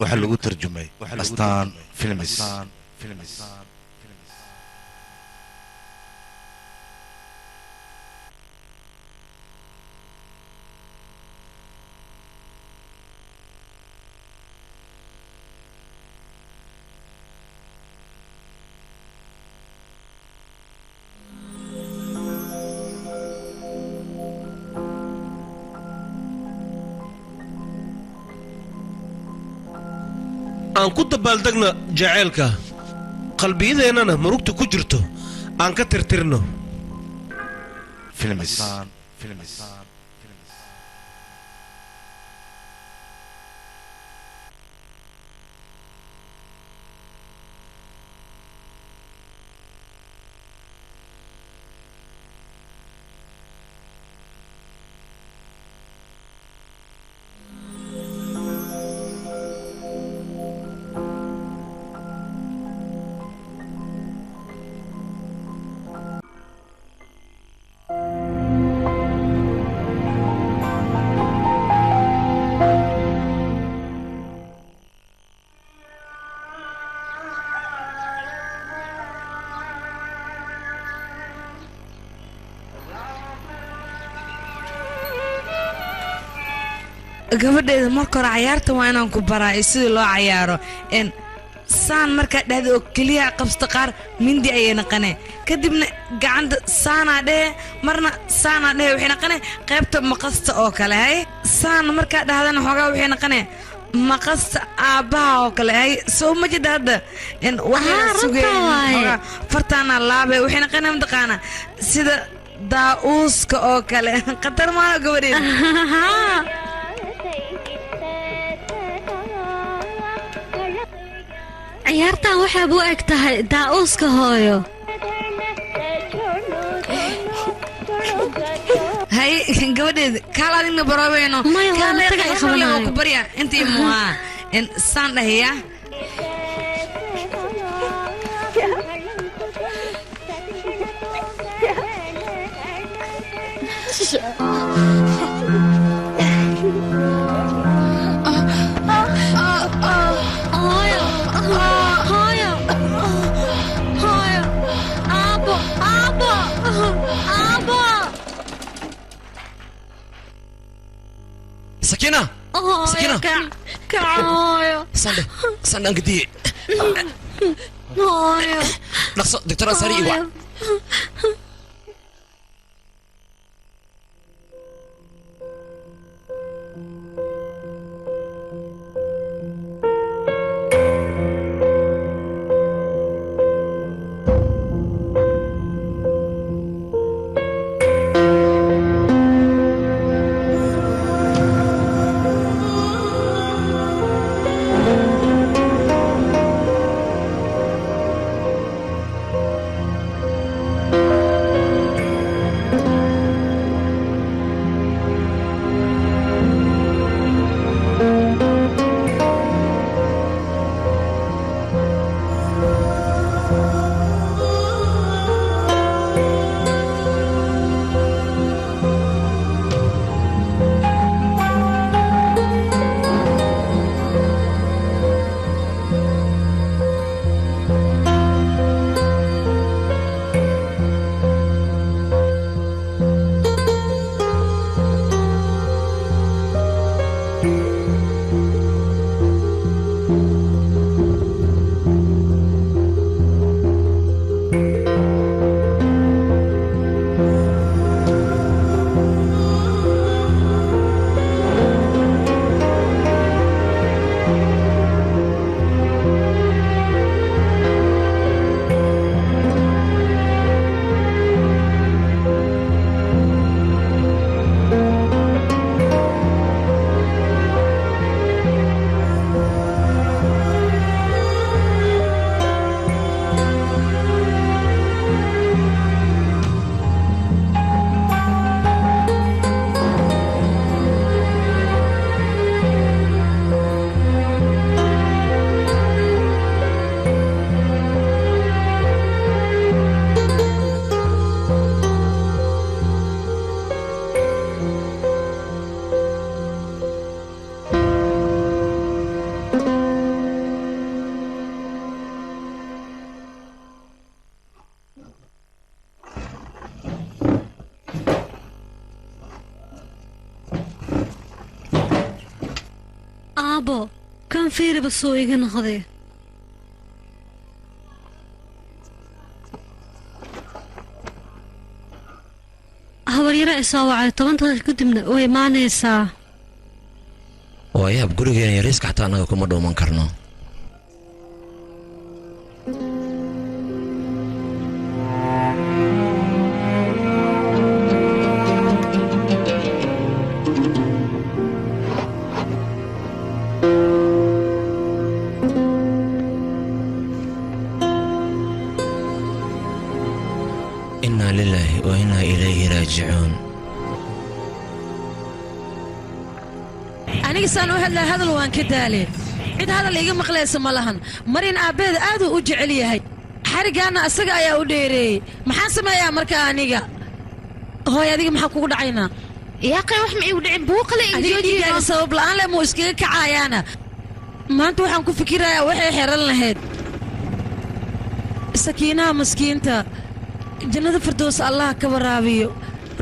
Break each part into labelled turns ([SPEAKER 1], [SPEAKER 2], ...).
[SPEAKER 1] Waxaa lagu tarjumay Astaan Films.
[SPEAKER 2] Aan ku dabaaldegna jaceylka qalbiyadeennana murugta ku jirto aan ka tirtirno.
[SPEAKER 1] Films.
[SPEAKER 3] Gabadheeda marka hore cayaarta waa inaan ku baraa sidii loo cayaaro. Saan markaa dhahda oo keliya qabsta qaar mindi ayay naqanee, kadibna gacanta saanaa dhehe, marna saanaa dhehe, waxay naqanee qaybta maqasta oo kale. Hay saan markaa dhahdana xoogaa waxay naqanee maqasta aabbaha oo kale. Hay soo ma jida hadda waxaa sugeen fartaana laabe waxay naqanee mataqaana sida daa'uuska oo kale. Khatar maano gabadheeda.
[SPEAKER 4] Ciyaartan waxaad u eg tahay daa'uuska hooyo.
[SPEAKER 3] Hay gabadheeda kaal adigna baroobeyno ku barya intii muhaa saan dhahaya.
[SPEAKER 5] Sakina! Sakina! Sandhe, sandhe aan gediye. Dhaqso, doctor Ansari iwa.
[SPEAKER 4] Aabbo, kan fiiriba soo iga noqday. Habaryaro ay soo wacay 10 daqiiqo kadibna way imaanaysaa.
[SPEAKER 5] Waa yaab, gurigeena yariiska xataa annaga kuma dhuuman karno. Inaa lilaahi wa inaa ilayhi raajicuun.
[SPEAKER 3] Aniga saan u hadlaa hadal waan ka daalee, cid hadal iga maqlaysa ma lahan. Marin aabbeeda aaduu u jecel yahay, xariggaanna asaga ayaa u dheereeyey. Maxaan sameeyaa marka aniga? Hooy, adiga maxaa kugu dhacaynaa?
[SPEAKER 6] Yaaqay, wax ma igu dhicin, buuqale iga
[SPEAKER 3] Adiga
[SPEAKER 6] joojiyo.
[SPEAKER 3] Dhiiggaaga sabab la'aan leh muu iskaga kacayaana. Maanta waxaan ku fikirayaa waxay xeran lahayd Sakiinaha maskiinta. Jannada Firdows Allah ka waraabiyo.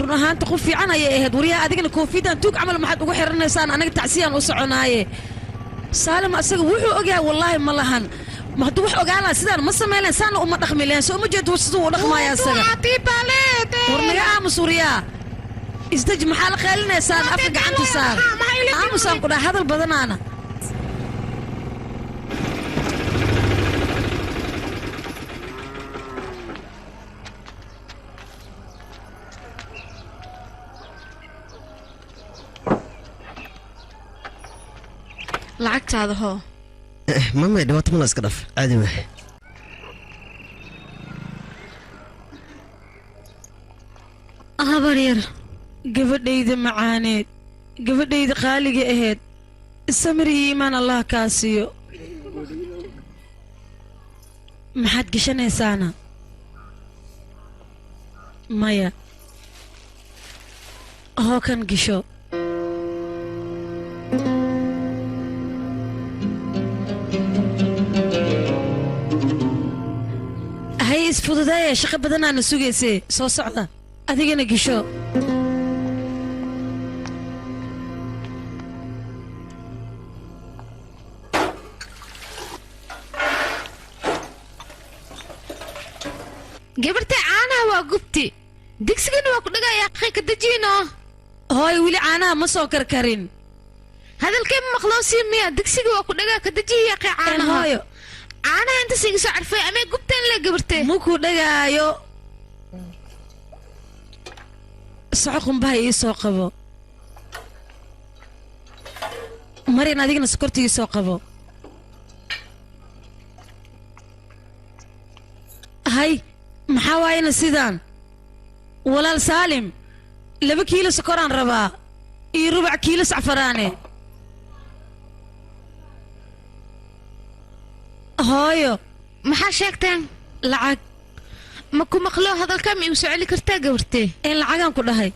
[SPEAKER 3] Run ahaanta qof fiican ayay ahayd. Waryaha, adigana koofidan tuug camal maxaad ugu xiranaysaan? Anaga tacsiyaan u soconaaye. Saalim asaga wuxuu ogyahay wallaahi ma lahan. Ma hadduu wax ogaan lahaa sidaan ma samayn lahayn, saana uma dhaqmi lahayn. Soo uma jeedo siduu u dhaqmaya asaga? War naga aamus. Waryaa, isdeji, maxaa la qeelinaysaan? Afka gacanta saar. Aamusaan ku dhaha, hadal badanaana.
[SPEAKER 6] Lacagtaada hoo.
[SPEAKER 7] Mamay, dhibaato mala, iska dhaf, caadi ma.
[SPEAKER 4] Habaryar.
[SPEAKER 3] Gabadhayda macaaneed, gabadhayda qaaliga ahayd, samir iyo iimaan Allah kaa siiyo. Maxaad gashanaysaana? Maya, hoo, kan gasho. Hay, isfududeeya, shaqo badanaana sugaysee. Soo socda, adigana gasho.
[SPEAKER 6] Gabarta, caanaha waa gubti, digsigana waa ku dhagayaa. Aqay, ka dejiino.
[SPEAKER 3] Hooy, weli caanaha ma soo karkarin.
[SPEAKER 6] Hadalkee ma maqloosii miya? Digsiga waa ku dhagaa, ka dejiya yaaqay caanaha.
[SPEAKER 3] Hooyo.
[SPEAKER 6] Caanaha intas iga soo carfay amee gubteen le, gabartee.
[SPEAKER 3] Ma ku dhagaayo. Soco, qumbaha ii soo qabo. Marin, adigana sokorta ii soo qabo. Hay, maxaa waayana sidaan? Walaal Saalim, 2 kiilo sokoraan rabaa iyo rubac kiilo sacfaraane. Hooyo.
[SPEAKER 6] Maxaa sheegteen?
[SPEAKER 3] Lacag.
[SPEAKER 6] Ma ku maqlo hadalkaa, ma igu soo celi kartaa, gabartee?
[SPEAKER 3] In lacagaan ku dhahay.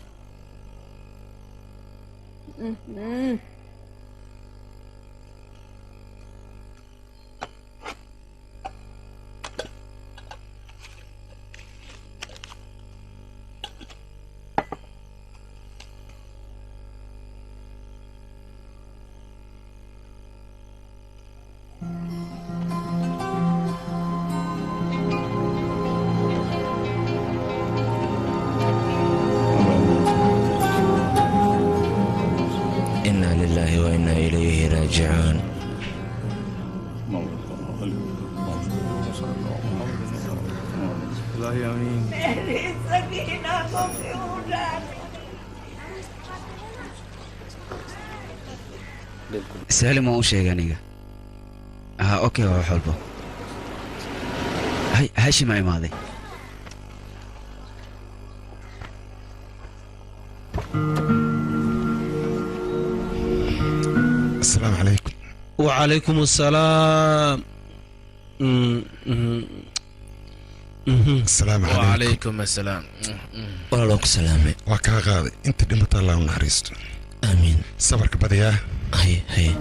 [SPEAKER 5] Inaa lilaahi wa inaa ilayhi raajicuun.
[SPEAKER 8] Saalim waan u sheegay aniga. Ha, okay, waa wax walbo. Hay, Haashima imaaday.
[SPEAKER 1] Asalaamu calaykum.
[SPEAKER 2] وعليكم السلام.
[SPEAKER 1] Asalaamu calaykum.
[SPEAKER 9] وعليكم السلام.
[SPEAKER 5] Walaaloo, ku salaamay.
[SPEAKER 1] Waa kaa qaaday. Inta dhimata Allah u naxariisto.
[SPEAKER 5] Aamiin.
[SPEAKER 1] Sabarka badiyaa.
[SPEAKER 5] Haye, haye.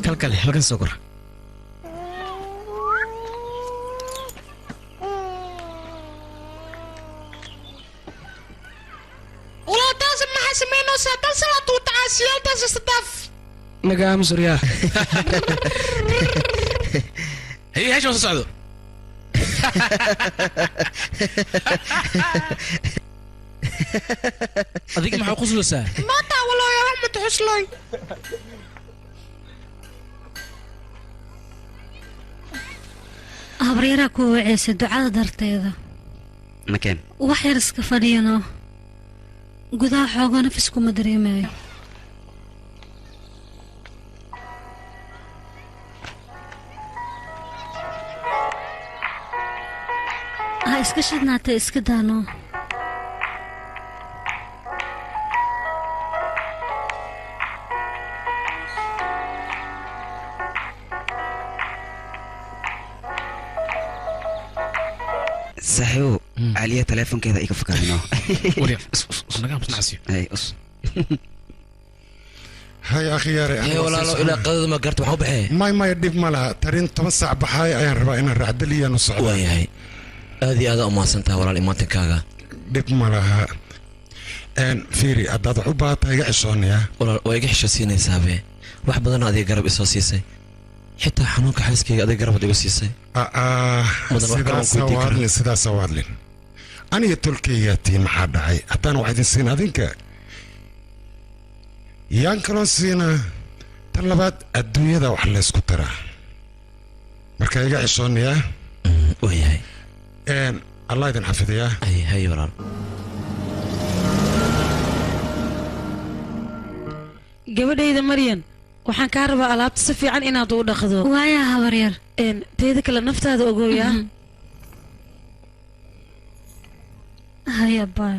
[SPEAKER 7] Kalkale, halkan soo kor.
[SPEAKER 6] Walaataas maxaa samaynaysaa? Dalsala tuutacaasiyaaltaas isdhaaf.
[SPEAKER 9] Naga aamus waryaa. Hey, hesha soo socdo. Adiga maxaa qoslaysaa?
[SPEAKER 6] Maanta walaahi wax ma tuxuslay.
[SPEAKER 4] Habaryaraa ku waceysa ducada darteeda.
[SPEAKER 8] Makeen.
[SPEAKER 4] Wax yar iska fadhiyano, gudaha xoogaa nafis kuma dareemayo. Ha iska shidnaatee, iska daano.
[SPEAKER 8] Saaxiibow, Caliya taleefonkeeda iga fakarino.
[SPEAKER 9] Waryaa, us us us, naga aamus nacasiyo.
[SPEAKER 8] Hay us.
[SPEAKER 1] Hay akhyaare.
[SPEAKER 5] Hee walaalo, ilaa qadada ma garta, waxaan u baxee.
[SPEAKER 1] May may, dhib ma laha. Tarin 10 saac baxaay ayaan rabaa inaan raacdaliyaan u socda.
[SPEAKER 5] Waayahay, aad iyo aad u mahadsantahay walaal imaantinkaaga.
[SPEAKER 1] Dhib ma laha. Fiiri, haddaad wax u baahataa iga xishoonaya.
[SPEAKER 5] Walaal, waa iga xishoosiinaysaabe. Wax badan adiga garab isoo siisay, xitaa xanuunka xaaskayga adiga garabad igu siisay. Mudan, wax kale waan
[SPEAKER 1] Sidaasa
[SPEAKER 5] ku weydiin karaa.
[SPEAKER 1] waadlin, sidaasa waadlin. Aniga tolkaygaa tiin, maxaa dhacay? Haddaan wax idin siin, adinka yaan kaloon siinaa. Tan labaad, adduunyada wax laysku taraa, marka iga xishoonayaa.
[SPEAKER 5] Waayahay.
[SPEAKER 1] Allah idin xafidayaa.
[SPEAKER 5] Hay hay walaal.
[SPEAKER 3] Gabadhayda Maryan, waxaan kaa rabaa alaabta si fiican inaad u dhaqdo.
[SPEAKER 4] Waaya habaryar.
[SPEAKER 3] Teeda kale, naftaada ogooyaa.
[SPEAKER 4] Haya baa.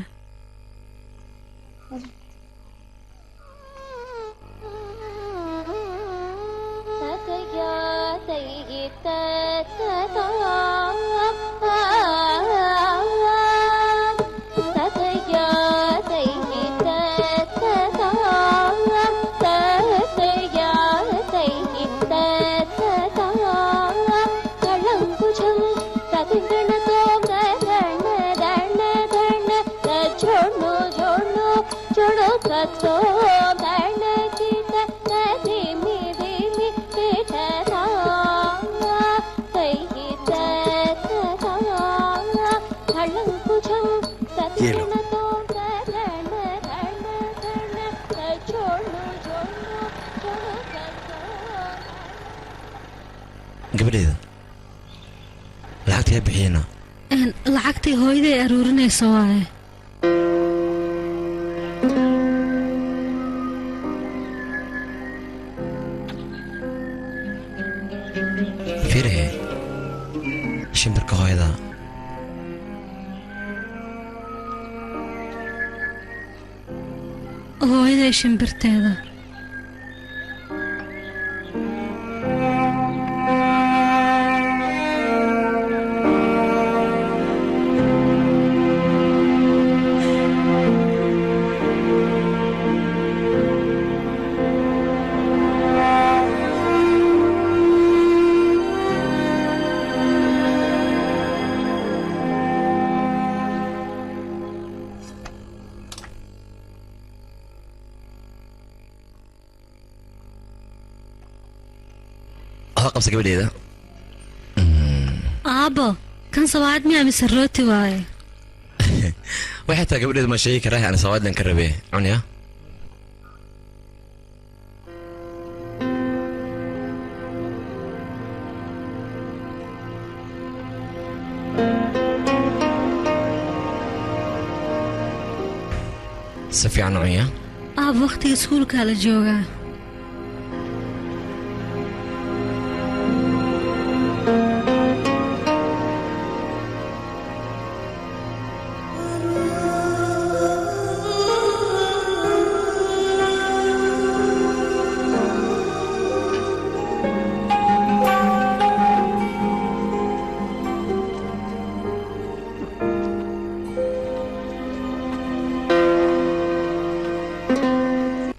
[SPEAKER 8] ये लो।
[SPEAKER 5] Gabadheeda, lacagta yaa bixiyena?
[SPEAKER 4] Lacagtii hooyaday aruurinaysa waaye.
[SPEAKER 5] Fiirihe shimbirka hooyada.
[SPEAKER 4] Hooyaday shimbirteeda.
[SPEAKER 5] Ha qabsa gabadheeda.
[SPEAKER 4] Aabbo, kan sawaayad miyaa mise rooti waaye?
[SPEAKER 5] Waxay tahay gabadheeda ma sheegi karaa, ana sawaadlan ka rabee cunya. Si fiican u cunya.
[SPEAKER 4] Aabbo, waqtiga iskuulkaa la joogaa.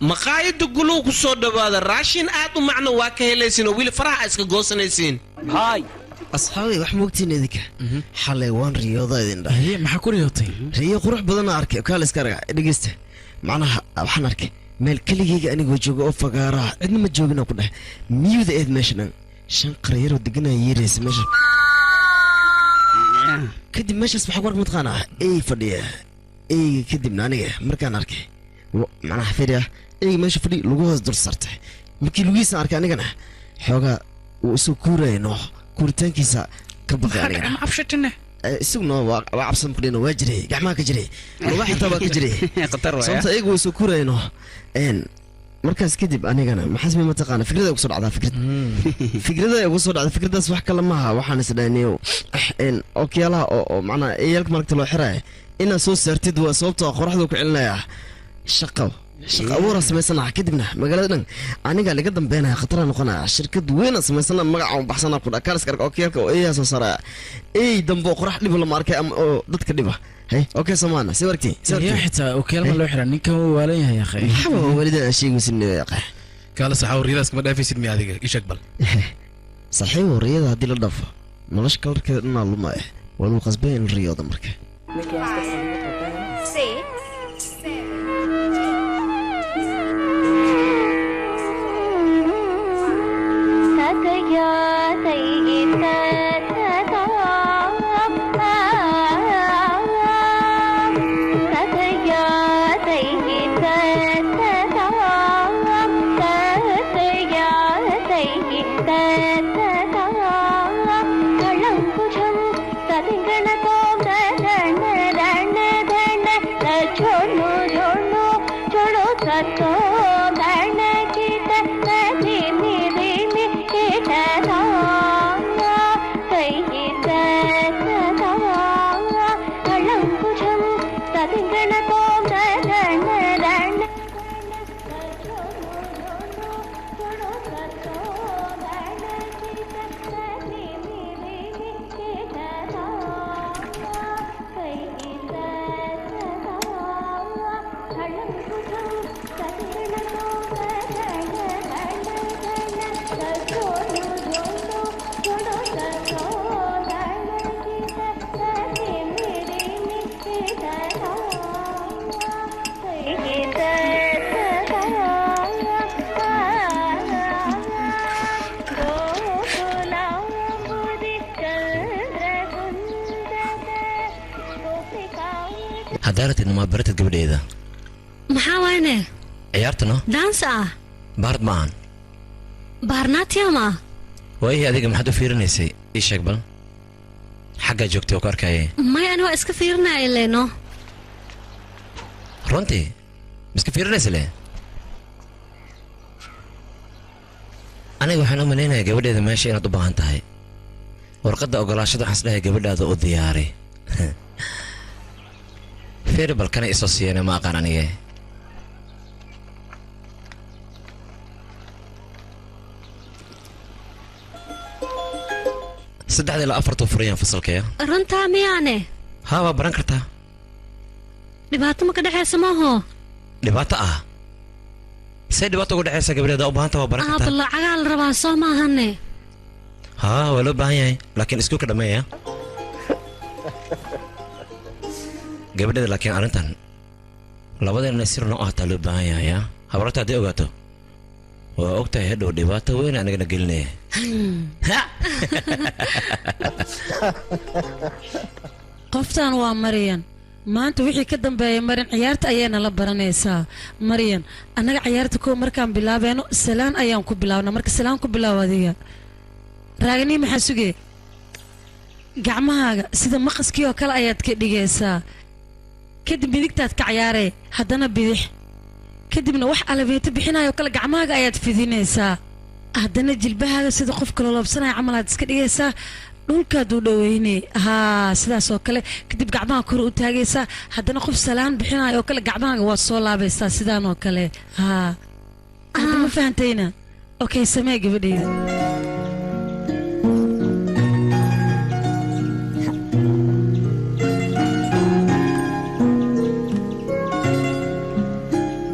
[SPEAKER 2] Maqaayadda Guluw ku soo dhowaada. Raashin aad u macno waa ka helaysiin oo weli faraha iska goosanaysiin.
[SPEAKER 8] Haay.
[SPEAKER 7] Asxaabay, wax moogtiin idinka? Xalay waan riyooda idin dhahay.
[SPEAKER 9] Maxaa ku riyootay?
[SPEAKER 7] Riyo qurux badanna arkay. Kaal iska arga, dhegeysta. Macnaha waxaan arkay Meel keligayga anigoo jooga oo fagaaraa cidna ma joogina ku dheh miyuuda eed meesha dhan shan qarayaroo deganaya yeeraysa meesha. Kadib meeshaas waxaa ku arka mataqaanaa ey fadhiya eyga. Kadibna aniga markaan arkay macnaha fiiriya eyga meesha fadhi lagu hoos dul sartay. Markii lugihiisa arkay anigana xoogaa wuu isoo kuuraya noo kuuritaankiisa ka baqay anigana.
[SPEAKER 9] Cabshatine.
[SPEAKER 7] Isaguna waa cabsan kudhino waa jiray gacmaha ka jiray lugaha xitaa waa ka jiray
[SPEAKER 8] khatar waaya.
[SPEAKER 7] Sababta eyga wuu soo kuuraya noo markaas kadib anigana maxaa samey mataqaana fikrada ugu soo dhacdaa fikrad fikrada ugu soo dhacda fikradaas wax kale maaha. Waxaan is dhahniyo okiyaalaha oo macnaha eyaalka maragta loo xiraya inaad soo saartid waa sababtoo qoraxdu ku celinaya shaqo shaqa abuuraa samaysana. Kadibna magaalada dhan aniga laga dambeynaya khatara noqonaya shirkad weynaa samaysana magaca un baxsana ku dha kaaliska arka okiyaalka oo eeyaa soo saaraya ey dambe oo qorax dhiba lama arkay ama oo dadka dhiba. Hay okay somaana si warti si warti
[SPEAKER 9] yaa xitaa okiyaal ma loo xiraa ninkan wuu waalan yahay akhay.
[SPEAKER 7] Maxaa waalidaan aan sheegaysin yaqaa
[SPEAKER 9] kaala saxaw riyadaas kama dhaafaysid miya adiga ii sheeg bal.
[SPEAKER 7] Saxiib riyada haddii la dhaafo nolosha kalarkeeda dhanaa lumaya waa lagu qasbaya in la riyoodo marka.
[SPEAKER 5] Hadaaratidna ma baratid gabadheeda.
[SPEAKER 4] Maxaa waayne?
[SPEAKER 5] Ciyaartana
[SPEAKER 4] daans ah
[SPEAKER 5] baard ma ahan
[SPEAKER 4] baarnaatiya ma ah.
[SPEAKER 5] Waayihii adiga maxaad u fiirinaysay ii sheeg bal xaggaa joogtay oo ku arkayay.
[SPEAKER 4] Maya ani waa iska fiirinaya ileeno.
[SPEAKER 5] Runtii miska fiirinaysa le aniga waxaan u malaynayaa gabadheeda meesha inaad u baahan tahay warqadda ogolaashada waxaan isdhahay gabadhaada u diyaari. Fiiri bal kana isoo siiyeen ma aqaan anige. Saddexda ilaa afartuu furayaan fasalkaya.
[SPEAKER 4] Runtaa miyaane?
[SPEAKER 5] Haa waa baran kartaa.
[SPEAKER 4] Dhibaato ma ka dhexaysa maaho?
[SPEAKER 5] Dhibaato ah say dhibaato uga dhexaysa gabadheeda u baahanta waa baran kartaa.
[SPEAKER 4] Aabba lacagaa la rabaa soo maahane?
[SPEAKER 5] Haa waa loo baahan yahay laakiin iskuulka dhammeeya gabadheeda. Laakiin arrintan labadeena sir noo ahtaa loo baahan yahay yaa habarta hadday ogaato waa ogtahay hadhow dhibaato weyn anigana gelinaya.
[SPEAKER 10] Qoftan waa Maryan. Maanta wixii ka dambeeya Maryan ciyaarta ayaana la baranaysaa. Maryan annaga ciyaarta kow markaan bilaabeeno salaan ayaan ku bilaabnaa. Marka salaan ku bilaabo adiga raaganii maxaa sugee gacmahaaga sida maqaskii oo kale ayaad ka dhigaysaa. Kadib midigtaad ka ciyaaree haddana bidix. Kadibna wax alabeeto bixinayo kale gacmahaaga ayaad fidinaysaa. Haddana jilbahaaga sida qofka loloobsanaya camal aad iska dhigaysaa dhulkaad u dhaweynay haa sidaas oo kale. Kadib gacmaha kor u taagaysaa haddana qof salaan bixinayo oo kale gacmahaaga waad soo laabaysaa sidaan oo kale. Haa hadda ma fahantayna? Okay samee gabadhayda.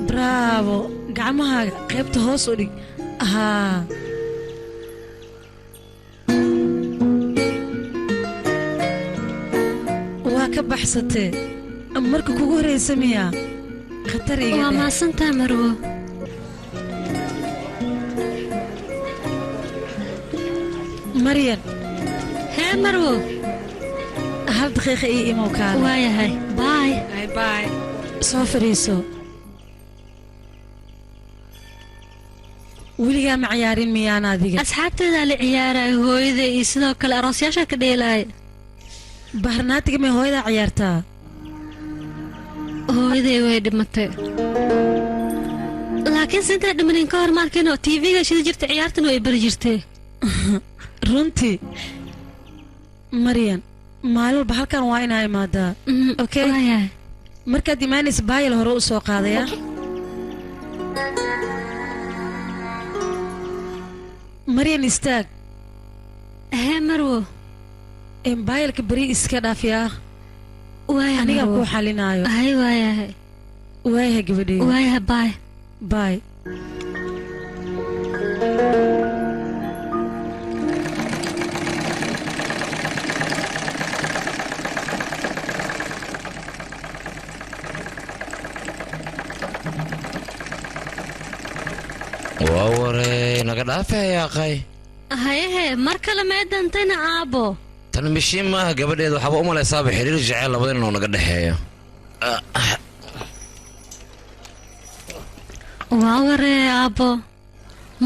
[SPEAKER 10] Bravo gacmahaaga qaybta hoos u dhig. Haa waa ka baxsatee marka kugu horreysa miyaa khatar iga
[SPEAKER 4] Waa
[SPEAKER 10] dheh.
[SPEAKER 4] Mahadsantahay Marwo.
[SPEAKER 10] Maryan
[SPEAKER 4] hee marwo
[SPEAKER 10] hal daqiiqa ii imow kaale
[SPEAKER 4] waayahay baay
[SPEAKER 3] baay
[SPEAKER 10] soo fadhiiso weligaa ma ciyaarin miyaan adiga
[SPEAKER 4] asxaabteedaa la ciyaaraya hooyada iyo sidoo kale aroosyaasha ka dheelaaya
[SPEAKER 10] baharnaatiga may hooyadaa ciyaartaa
[SPEAKER 4] hooyaday way dhimatay laakiinse intaa dhimanin ka hor maarkeen oo tv-ga shida jirta ciyaartan way bari jirtay
[SPEAKER 10] runtii Maryan maalin walba halkan waa inaa imaadaa okay markaad imaanaysa baayal hore u soo qaadaya Maryan istaag
[SPEAKER 4] hee marwo
[SPEAKER 10] baayalka beri iska dhaafiyaa aniga kuu xalinaayo
[SPEAKER 4] hay waayahay
[SPEAKER 10] waayahay gabadheyda
[SPEAKER 4] waayahay baay
[SPEAKER 10] baay
[SPEAKER 5] waa warey naga dhaafaya qay
[SPEAKER 4] hayehe mar kale mee dantayna aabbo
[SPEAKER 5] tan mishiin maaha gabadheeda waxaaba u malaysaaba xiriir jecel labada inuu naga dhexeeyo
[SPEAKER 4] waa waree aabbo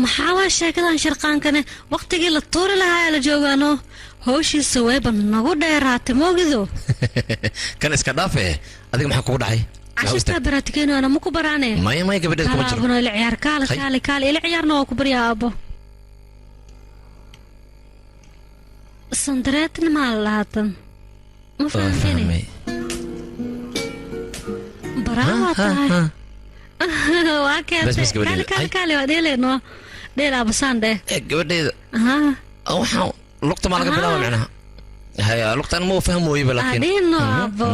[SPEAKER 4] maxaa waa sheekadan sharqaankane wakhtigii la tuuri lahaa ee la joogaano howshiisa wayba nagu dheeraatay moogido
[SPEAKER 5] kan iska dhaafe adiga maxaa kugu dhacay
[SPEAKER 4] cashirtaa baraatikeeno ana ma ku baraane
[SPEAKER 5] maya maya gabadheed kuma jiro
[SPEAKER 4] alaabuna ila ciyaar kaale kaale kaale ila ciyaarna waa ku baryaa aabbo sandareetna maa la lahaatan ma fahamtene baraa waa tahay waa keentay kaale kaale kaale waa dheeleyno dheel aabasaan dheh
[SPEAKER 5] gabadheeda waxaan lugta maa laga bilaaba micnaha haya lugtaan ma fahmooyiba laakiin
[SPEAKER 4] adhino aabbo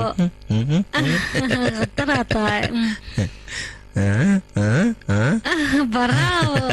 [SPEAKER 4] khataraa tahay bravo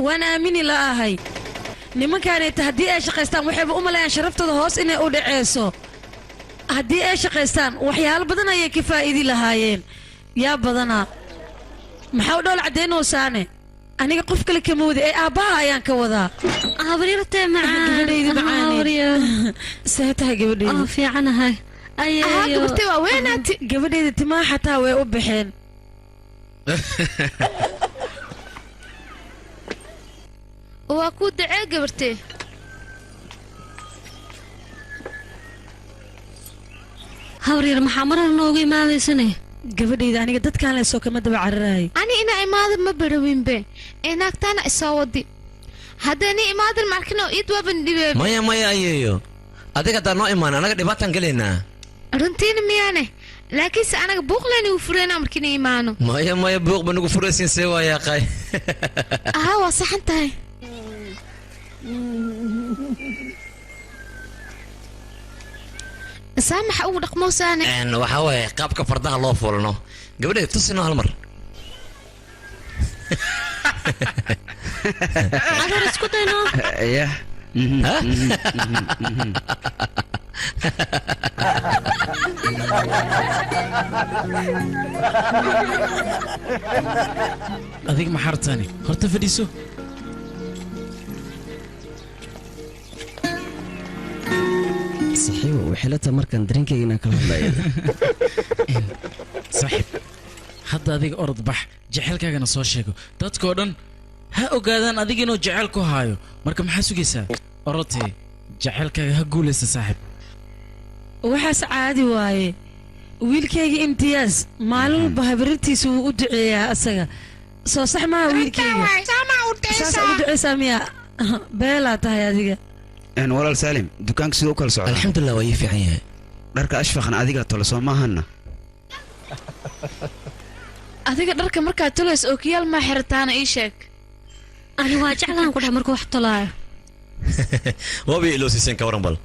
[SPEAKER 10] waan aamini la'ahay nimankaanayta haddii ay shaqaystaan waxayba u maleeyaan sharaftooda hoos inay u dhaceyso haddii ay shaqaystaan waxyaalo badan ayay ka faa'iidi lahaayeen yaa badanaa maxaa u dhowl caddaynaysaane aniga qof kale kama wadi ee aabbaha ayaan ka wadaa
[SPEAKER 4] habaryartee macaan
[SPEAKER 10] gabadhaydi macaane see tahay gabadhaydi
[SPEAKER 4] oo fiicanahay
[SPEAKER 6] gabartay waa weynaati
[SPEAKER 10] gabadhayda timaha xataa way u baxeen
[SPEAKER 6] waa kuu dacee gabartee
[SPEAKER 4] habaryar maxaa marar noogu imaadaysane
[SPEAKER 10] gabadhayda aniga dadkaan leesoo kama daba cararaay
[SPEAKER 6] ani inaa imaada ma barawinbe ee naagtaana isoo wadi haddani imaadan markin oo iid waaban dhibee
[SPEAKER 5] maya maya ayeeyo adiga haddaan noo imaan anaga dhibaataan gelaynaa
[SPEAKER 6] runtiina miyaane laakiinse anaga buuqleen igu fureenaa markina imaano
[SPEAKER 5] maya maya buuq ba nagu furaysiin see waayaa qay
[SPEAKER 6] ahaa waa saxan tahay saamaxa ugu dhaqmoosaane
[SPEAKER 5] waxaa waaye qaabka fardaha loo fuulano gabadheeda tusino hal mar
[SPEAKER 4] adeer isku dayno
[SPEAKER 8] yah
[SPEAKER 9] adiga maxaa rabtaani horta fadhiiso
[SPEAKER 7] saxiibo waxay la tahay markaan dareenkayga inaan kala hadlayo
[SPEAKER 9] saaxiib Hadda adiga orod bax, jecelkaagana soo sheego. Dadkoo dhan ha ogaadaan adiga inuu jecel ku haayo. Marka maxaa sugaysaa? Orodtee, jecelkaaga ha guulaysta saaxiib.
[SPEAKER 10] Waxaas caadi waaye. Wiilkayga Imtiyaas maalin walba habarintiisa wuu u duceeyaa asaga. Soo sax maaha wiilkayga? Saas u duceysaa miyaa? Beelaa tahay adiga.
[SPEAKER 8] Walaal Saalim, dukaanka siduu u kala socdaa?
[SPEAKER 5] Alxamdulilah, waa ii fiican yahay.
[SPEAKER 8] Dharka ashfaqan adigaa tolo soo maahana?
[SPEAKER 6] Adiga dharka markaad tolays ookiyaal maa xirataana ii sheeg.
[SPEAKER 4] Ani waa jeclaan ku dheh markuu wax tolaayo.
[SPEAKER 5] Wabi iloosiiseen ka waran bal.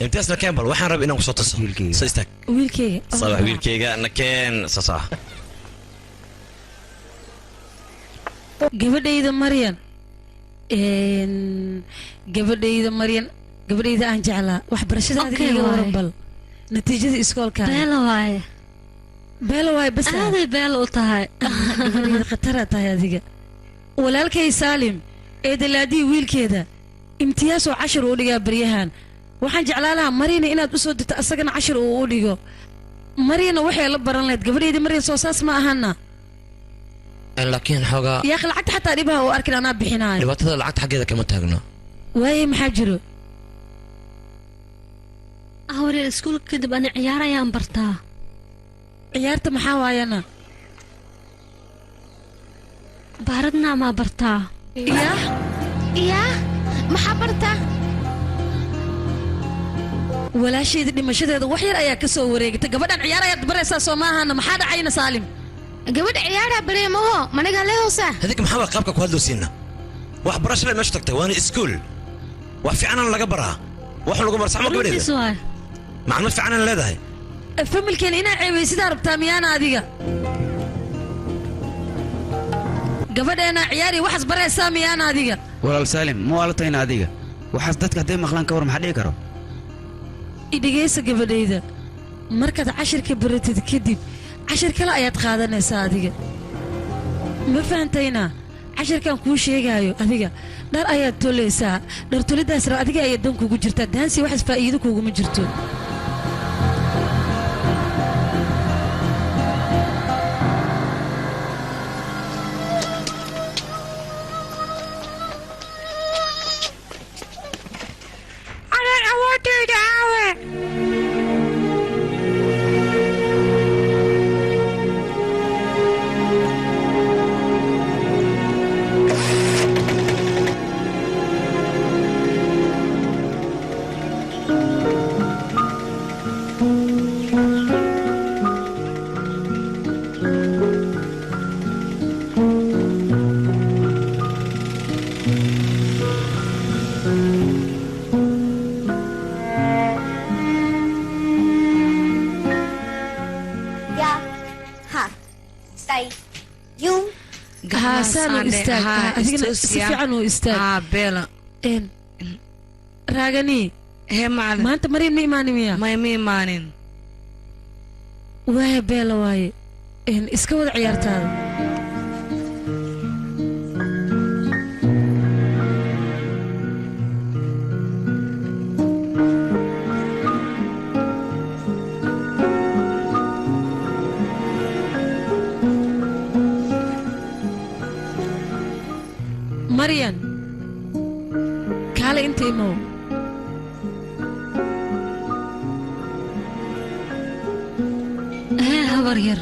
[SPEAKER 5] Imtiyaas na keen bal, waxaan rabay inaan kusoo tuso. Soo istaag.
[SPEAKER 10] Wiilkayga.
[SPEAKER 5] Sabax wiilkayga na keen soo.
[SPEAKER 10] Gabadhayda Maryan. Gabadhayda Maryan, gabadhayda aan jeclaa. Waxbarashada adiga iga waran bal. Natiijada iskoolka.
[SPEAKER 4] Beela waaye.
[SPEAKER 10] Beela waaye bas.
[SPEAKER 4] Aaday beela u tahay.
[SPEAKER 10] Gabadhayda khatar tahay adiga. Walaalkay Saalim, eedalaadii wiilkeeda. Imtiyaas oo cashar uu dhigaa baryahan. Waxaan jeclaa lahaa Maryana inaad u soo dirto asagana cashar uu u dhigo. Maryana waxay la baran lahayd gabadhayda Maryan soo saas ma ahana.
[SPEAKER 5] Laakiin xoogaa
[SPEAKER 10] yaa akhi lacagta xataa dhibaha oo arkin anaa bixinaayo.
[SPEAKER 5] Dhibaatada lacagta xaggeeda kama taagno.
[SPEAKER 10] Waaye maxaa jiro?
[SPEAKER 4] Hawreer iskuulka kadib ani ciyaar ayaan bartaa.
[SPEAKER 10] Ciyaarta maxaa waayana?
[SPEAKER 4] Baaradna maa bartaa.
[SPEAKER 6] Yaa yaa maxaa bartaa?
[SPEAKER 10] Walaashayda dhimashadeeda wax yar ayaa ka soo wareegtay. Gabadhan ciyaar ayaad baraysaa soo maahana? Maxaa dhacayna Saalim?
[SPEAKER 6] Gabadha ciyaaraa baraya maho maniga lee hoosa.
[SPEAKER 5] Hadika maxaa waa qaabka ku hadlowsiina? Wax barasho leh meesha tagtay waana iskuul. Wax fiicanan laga baraa. Wax lagu bar saxmo gabadheeda. Macluumaad fiicanan leedahay.
[SPEAKER 10] Familkeen inaa ceebay sidaa rabtaa miyaana adiga? Gabadheena ciyaari waxaas baraysaa miyaana adiga?
[SPEAKER 8] Walaal Saalim, ma waalatayna adiga? Waxaas dadka hadday maqlaan ka war maxaa dhici karo?
[SPEAKER 10] Idhigaysa gabadhayda. Markaad cashirka baratid kadib cashir kale ayaad qaadanaysaa adiga. Ma fahantayna? Cashirkan kuu sheegaayo adiga dhar ayaad tolaysaa. Dhar tolidaas adiga ayaa dan kugu jirtaa. Daansi waxaas faa'iido kuguma jirto.
[SPEAKER 3] Anaan awoodayda aawe.
[SPEAKER 10] Adigana si fiican u istaag.
[SPEAKER 3] Beela.
[SPEAKER 10] Raagani.
[SPEAKER 3] Hee macallin.
[SPEAKER 10] Maanta Maryan ma imaanin miyaa?
[SPEAKER 3] Maya ma imaanin.
[SPEAKER 10] Waaye Beela waaye. Iska wada ciyaartaada. Maryan, kaale inta imow.
[SPEAKER 4] Hee habar yar.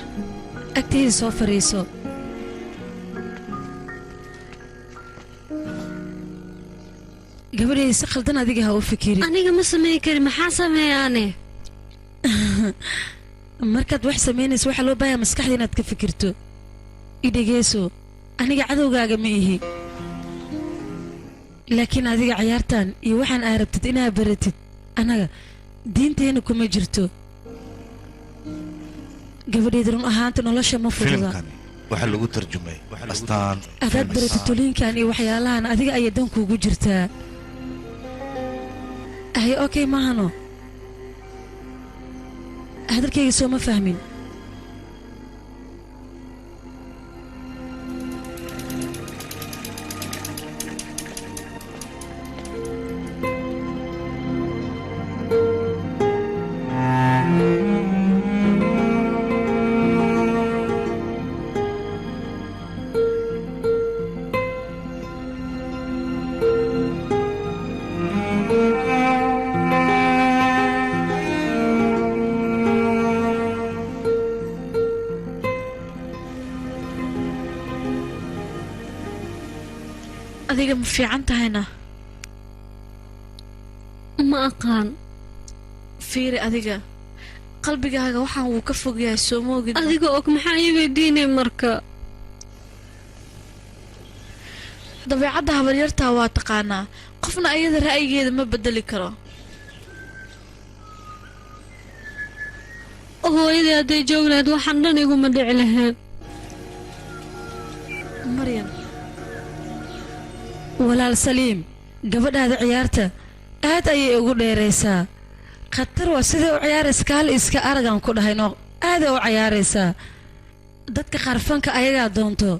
[SPEAKER 10] Agtayda soo fariiso. Gabadhayda si khaldan adiga ha u fikirin.
[SPEAKER 4] Aniga ma samayn karin, maxaa sameeyaane?
[SPEAKER 10] Markaad wax samaynayso waxaa loo baahayaa maskaxda inaad ka fikirto. I dhegeyso, aniga cadowgaaga ma ihi. Laakiin adiga ciyaartan iyo waxaan aa rabtid inaad baratid anaga diinteena kuma jirto. Gabadhayda run ahaanta nolosha ma fududa.
[SPEAKER 11] Filimkani waxaa lagu tarjumay astaan.
[SPEAKER 10] Adaad baratid toliinkan iyo waxyaalahan adiga ayaa dan kuugu jirtaa. Hay okay maahano. Hadalkayga soo ma fahmin.
[SPEAKER 6] Adiga ma fiican tahayna?
[SPEAKER 4] Ma aqaan.
[SPEAKER 6] Fiiri adiga qalbigaaga waxaan wuu ka fog yahay soo moogid.
[SPEAKER 4] Adiga og maxaa ii weydiinay marka?
[SPEAKER 6] Dabeecadda habaryartaa waa taqaanaa, qofna ayada ra'yigeeda ma bedeli karo.
[SPEAKER 4] Hooyadii hadday joogi lahayd waxaan dhan iguma dhici lahayn.
[SPEAKER 6] Maryam.
[SPEAKER 10] Walaal Saliim, gabadhaada ciyaarta aad ayay ugu dheeraysaa. Khatar waa siday u ciyaaraysa, kaal iska aragaan ku dhahayno, aaday u ciyaaraysaa. Dadka qaar fanka ayagaa doonto,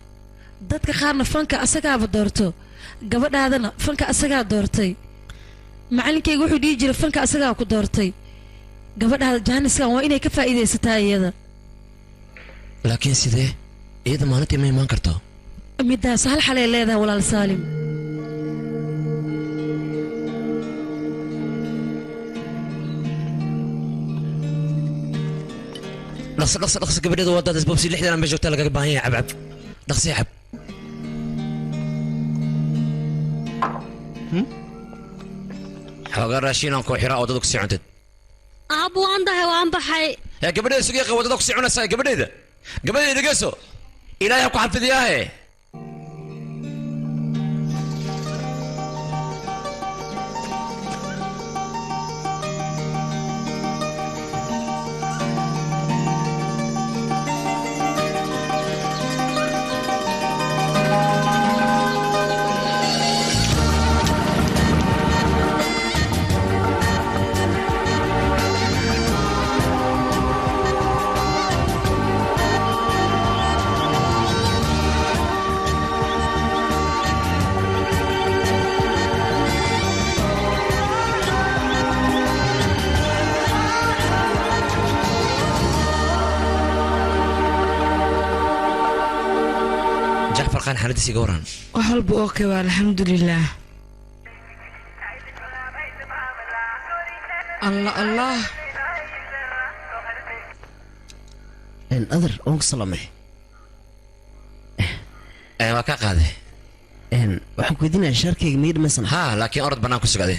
[SPEAKER 10] dadka qaarna fanka asagaaba doorto. Gabadhaadana fanka asagaa doortay. Macallinkayga wuxuu dhihi jiray fanka asagaa ku doortay. Gabadhaada jaaniskan waa inay ka faa'iidaysataa iyada.
[SPEAKER 5] Laakiin sidee iyada maalintii ma imaan karto?
[SPEAKER 10] Middaas hal xalay leedahay walaal Saalim.
[SPEAKER 5] Dhaqso dhaqso dhaqso gabadheeda waa daad isboobsi 60 meesha joogtaa lagaga baahan yahay. Cabcab dhaqsi cab. Xoogaa raashin aan koo xiraa oo dad ku sii cuntid.
[SPEAKER 4] Aabbo waan dahay, waan baxay.
[SPEAKER 5] Yaa gabadheeda sugiya qaba wadada ku sii cunaysaa gabadheeda. Gabadheeda dhegeyso. Ilaahay ha ku xafidiyaahe. Jacfar Khan xaaladiisa iga waran.
[SPEAKER 3] Wax walba okay waa alxamdulilaah. Allah Allah.
[SPEAKER 7] Adar waan ku salaamay.
[SPEAKER 5] Waa kaa qaaday.
[SPEAKER 7] Waxaan ku weydiinayaa shaarkayga ma ii dhamaysan?
[SPEAKER 5] Haa, laakiin orod bannaan ku sugade.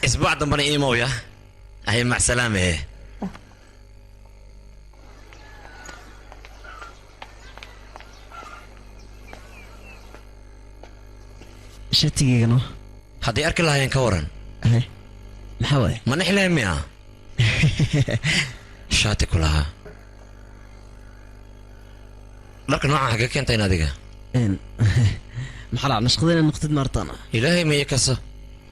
[SPEAKER 5] Isbuuc dambana iimowya. Ahay mac salaame.
[SPEAKER 7] Shaatigaygana
[SPEAKER 5] hadday arki lahaayeen ka waran.
[SPEAKER 7] Maxaa waaye?
[SPEAKER 5] Ma nixi lahayn miya? Shaati ku lahaa. Dharka noocan xagee keentayn adiga?
[SPEAKER 7] Maxaa dhaca nashqada inaad noqotid maartaana?
[SPEAKER 5] Ilaahay ma ii kaso.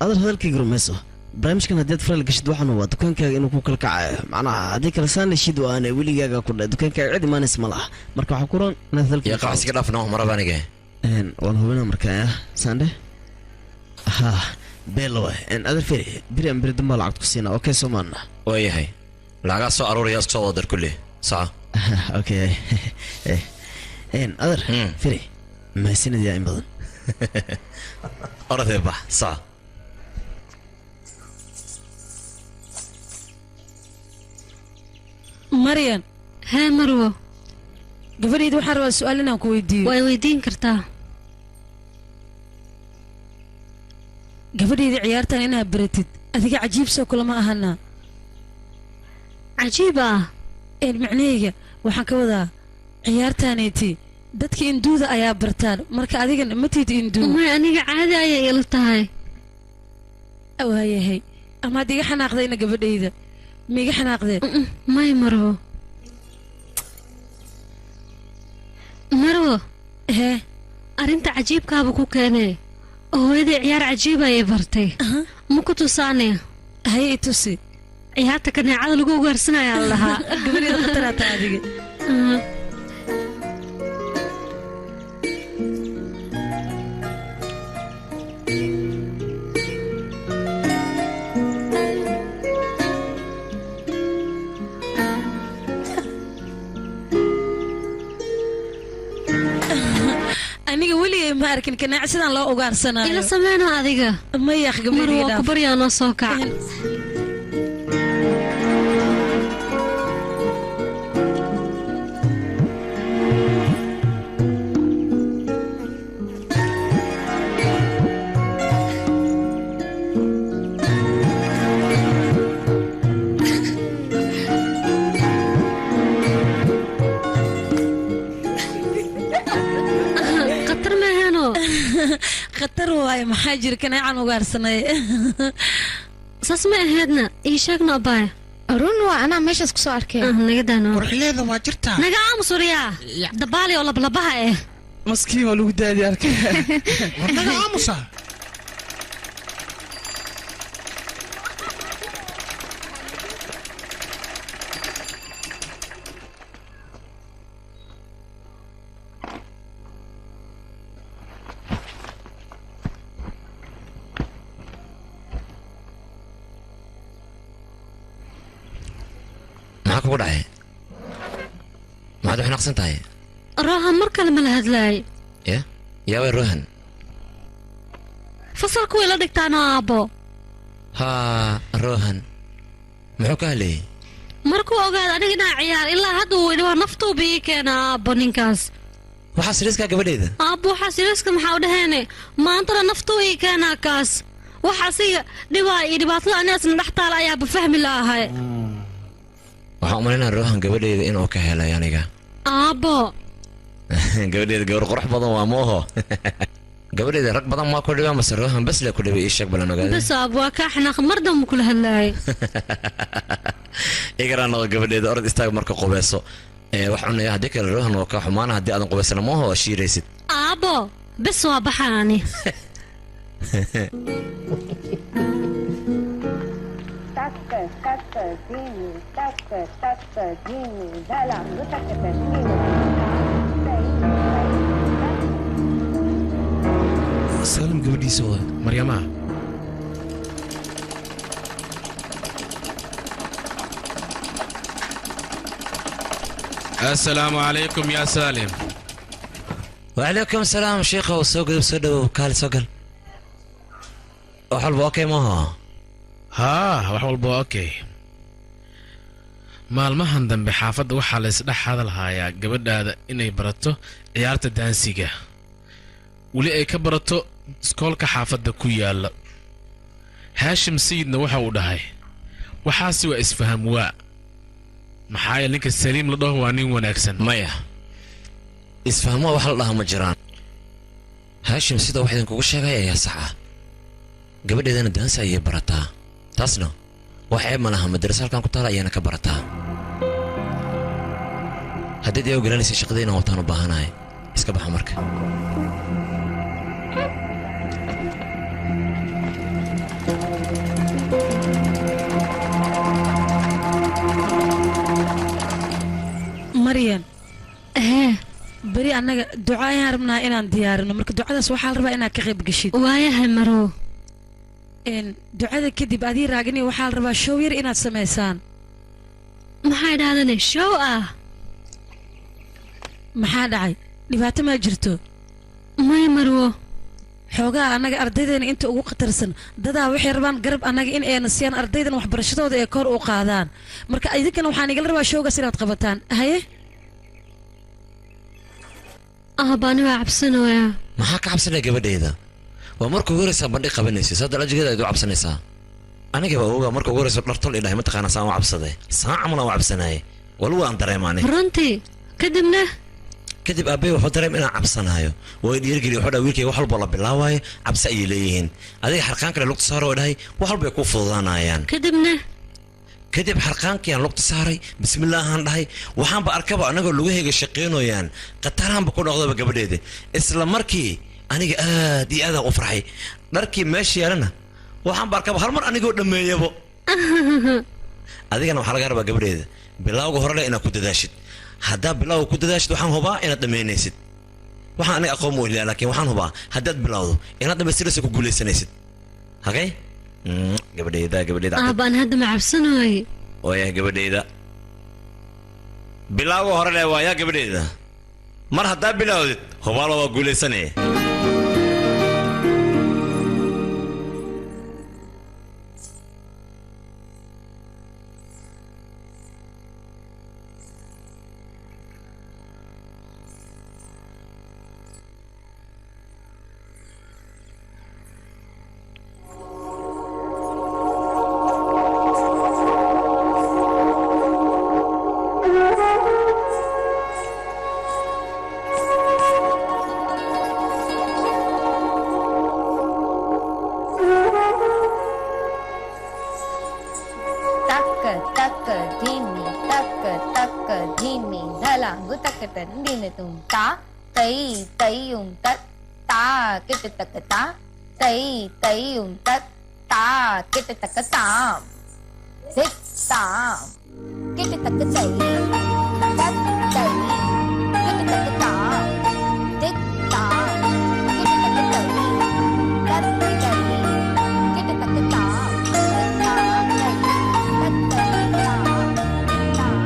[SPEAKER 7] Adar hadalkayga rumayso. Barnaamijkan haddii aad faraal gashid waxaan waa dukaankaaga inuu ku kala kacayo. Macnaha haddii kale saan leshid waa aanay weligaaga ku dhahay dukaankaaga cid imaanaysa ma laha. Marka waxaa ku roon inaad hadalkayga
[SPEAKER 5] Yaa qaxsiga dhaaf noo maraba aniga.
[SPEAKER 7] Waan hubinaa markaa saande. Ha beelo waay. Adar feri beri aan beri dambaa lacagta ku siinaa. Okay soo maana.
[SPEAKER 5] Waayahay. Lacagaa soo aruuraya isku soo wada dar kulli. Saca.
[SPEAKER 7] Okay. Adar feri mahadsanid yaa in badan.
[SPEAKER 5] Orodee bax saca.
[SPEAKER 10] Maryan.
[SPEAKER 4] Hee Marwo.
[SPEAKER 10] Gabadhayda waxaan rabaa su'aal inaan ku weydiiyo.
[SPEAKER 4] Way weydiin kartaa.
[SPEAKER 10] Gabadhayda ciyaartan inaad baratid adiga cajiib soo kulama ahana.
[SPEAKER 4] Cajiib ah?
[SPEAKER 10] Macnahayga waxaan ka wadaa ciyaartaanayti dadka induuda ayaa bartaan, marka adigana ma tihid induu.
[SPEAKER 4] May aniga caadi ayay ila tahay.
[SPEAKER 10] Waayahay. Amaad iga xanaaqdayna gabadhayda? Ma iga xanaaqdeen?
[SPEAKER 4] May Marwo. Marwo.
[SPEAKER 10] Hee.
[SPEAKER 4] Arrinta cajiibkaaba ku keenee. Hooyadii ciyaar cajiib ayay bartay. Ma ku tusaanaya?
[SPEAKER 10] Haye i tusi.
[SPEAKER 4] Ciyaarta kaneecada lagu ugaarsanaya la lahaa.
[SPEAKER 10] Gabadhayda khataraata adiga. Aniga weligay ma arkin kanaac sidaan loo ugaarsanayo.
[SPEAKER 4] Ila sameeno adiga.
[SPEAKER 10] Maya gabadhayda.
[SPEAKER 4] Marwo ku baryaa noo soo kac.
[SPEAKER 10] Khatar waaye, maxaa jira kaneecan ugaarsanay?
[SPEAKER 4] Saas ma ahaydna, ii sheegna abbaaya.
[SPEAKER 6] Run waa, anaa meeshaas kusoo arkay.
[SPEAKER 4] Naga daano.
[SPEAKER 12] Qurxileeda waa jirtaa.
[SPEAKER 4] Naga aamus wariyaa, dabaali oo lablabaha eh.
[SPEAKER 9] Maskiin waa lagu daadi arkay.
[SPEAKER 12] War naga aamusa.
[SPEAKER 5] Maxaa kugu dhacay? Maxaad u xanaaqsan tahay?
[SPEAKER 4] Rohan mar kale ma la hadlaay.
[SPEAKER 5] Ya yaaway Rohan?
[SPEAKER 4] Fasalku way la dhigtaano aabbo.
[SPEAKER 5] Haa, Rohan muxuu ka hadlayay?
[SPEAKER 4] Markuu ogaado aniga inaa ciyaar, ilaa hadda uu idhi waa naftuu bii keena aabbo ninkaas.
[SPEAKER 5] Waxaa siriiskaa gabadheeda.
[SPEAKER 4] Aabbo, waxaa siriiska maxaa u dhaheene? Maantana naftuu ii keenaa kaas. Wax asiga dhibaa iyo dhibaatada anigaasna dhex taala ayaaba fahmi la'ahay.
[SPEAKER 5] Waxaan u malaynaa Rohan gabadheeda inuu ka helay aniga.
[SPEAKER 4] Aabbo.
[SPEAKER 5] Gabadheeda gabar qurux badan waa mooho. Gabadheeda rag badan maa ku dhibaa mase Rohan bas le ku dhibay? Ii sheeg balan ogaada.
[SPEAKER 4] Bas aabbo, waa kaa xanaaq, mar dambe kula hadlaayay.
[SPEAKER 5] Igaraa noqo gabadheeda, orod istaag marka, qubayso ee wax cunaya. Haddii kale Rohan waa kaa xumaana haddii aadan qubaysana mooho, waa shiiraysid.
[SPEAKER 4] Aabbo, bes waa baxaani.
[SPEAKER 2] Saalim gabadhiisa waa Maryamaha.
[SPEAKER 13] Assalaamu calaykum yaa Saalim.
[SPEAKER 5] وعليكم السلام شيخة, soo gudub, soo dhawow, kaali soo gal. Wax walba okay maaha?
[SPEAKER 13] Haa, wax walba waa okay. Maalmahan dambe xaafadda waxaa la isdhex hadalhayaa gabadhaada inay barato ciyaarta daansiga, weli ay ka barato iskoolka xaafadda ku yaalla. Haashim Sayidna waxa uu dhahay waxaasi waa isfaham waa, maxaa yeele ninka Saliim la dhaho waa nin wanaagsan.
[SPEAKER 5] Maya, isfahmo wax la dhaha ma jiraan. Haashim sida wax idinkugu sheegay ayaa sax ah. Gabadheedana daansi ayay barataa, taasna wax ceeb ma laha. Madrasa halkan ku taala ayaana ka barataa. Haddiid ii ogolanaysa shaqadii inaan wataan u baahanahay, iska baxa marka.
[SPEAKER 10] Maryan,
[SPEAKER 4] hee.
[SPEAKER 10] Beri annaga duca ayaan rabnaa inaan diyaarino. Marka ducadaas waxaa la rabaa inaad ka qayb geshid.
[SPEAKER 4] Waayahay marow.
[SPEAKER 10] Ducada kadib adii Raagini waxaa la rabaa show yar inaad samaysaan.
[SPEAKER 4] Maxay dhahdane show ah?
[SPEAKER 10] Maxaa dhacay? Dhibaato maa jirto?
[SPEAKER 4] May marwo.
[SPEAKER 10] Xoogaa annaga ardaydeena inta ugu khatarsan dadaa waxay rabaan garab annaga in ayna siiyaan ardaydan waxbarashadooda ee kor u qaadaan. Marka idinkana waxaan igala rabaa showgaas inaad qabataan. Haye.
[SPEAKER 4] Aabba, ani waa cabsanayaa.
[SPEAKER 5] Maxaa ka cabsanaya gabadheeda? Waa marka ugu horeysaa bandhig qabanaysa, saa dalajigeeda aad u cabsanaysaa. Anigaba ogaa marka ugu horeysa dhartol idhahay, mataqaanaa saan u cabsaday, saan camal aan u cabsanayay, wali waan dareemaani.
[SPEAKER 4] Runtii? Kadibna?
[SPEAKER 5] Kadib aabbey wuxuu dareem inaan cabsanayo, waa dhiirigeliya. Wuxuu dhahay wiilkayga wax walboo la bilaawaayo cabsi ayay leeyihiin, adiga xarqaan kale lugta saaro oo dhahay wax walba ay kuu fududaanayaan.
[SPEAKER 4] Kadibna?
[SPEAKER 5] Kadib xarqaankii aan lugta saaray, bismillaahaan dhahay, waxaanba arkaba anagoo lugahayga shaqaynooyaan, khataraanba ku noqdaba gabadheeda. Isla markii aniga aad iyo aadaan u farxay. Dharkii meesha yaalana waxaanba arkaba hal mar anigoo dhammeeyabo. Adigana waxaa laga rabaa gabadheeda bilawga hore leh inaad ku dadaashid. Haddaad bilawga ku dadaashid, waxaan hubaa inaad dhammaynaysid. Waxaan aniga aqoon mu ilaa, laakiin waxaan hubaa haddaad bilowdo inaad dhammaystiraysa, ku guulaysanaysid. Hakay gabadheyda, gabadheyda.
[SPEAKER 4] Aabba, ani hadda ma cabsanooye.
[SPEAKER 5] Waayahay gabadheyda, bilawga hore leh waayaa gabadheyda. Mar haddaa bilowdid, hubaalo waa guulaysanaya.
[SPEAKER 6] तांगु तक तन तुम ता तई तई उम तत ता किट तक ता तई तई उम तत ता किट तक ताम धिक ताम किट तक तई तत तई किट तक ताम धिक ताम किट तक तई तत तई किट तक ताम ताम तई तत तई ताम ताम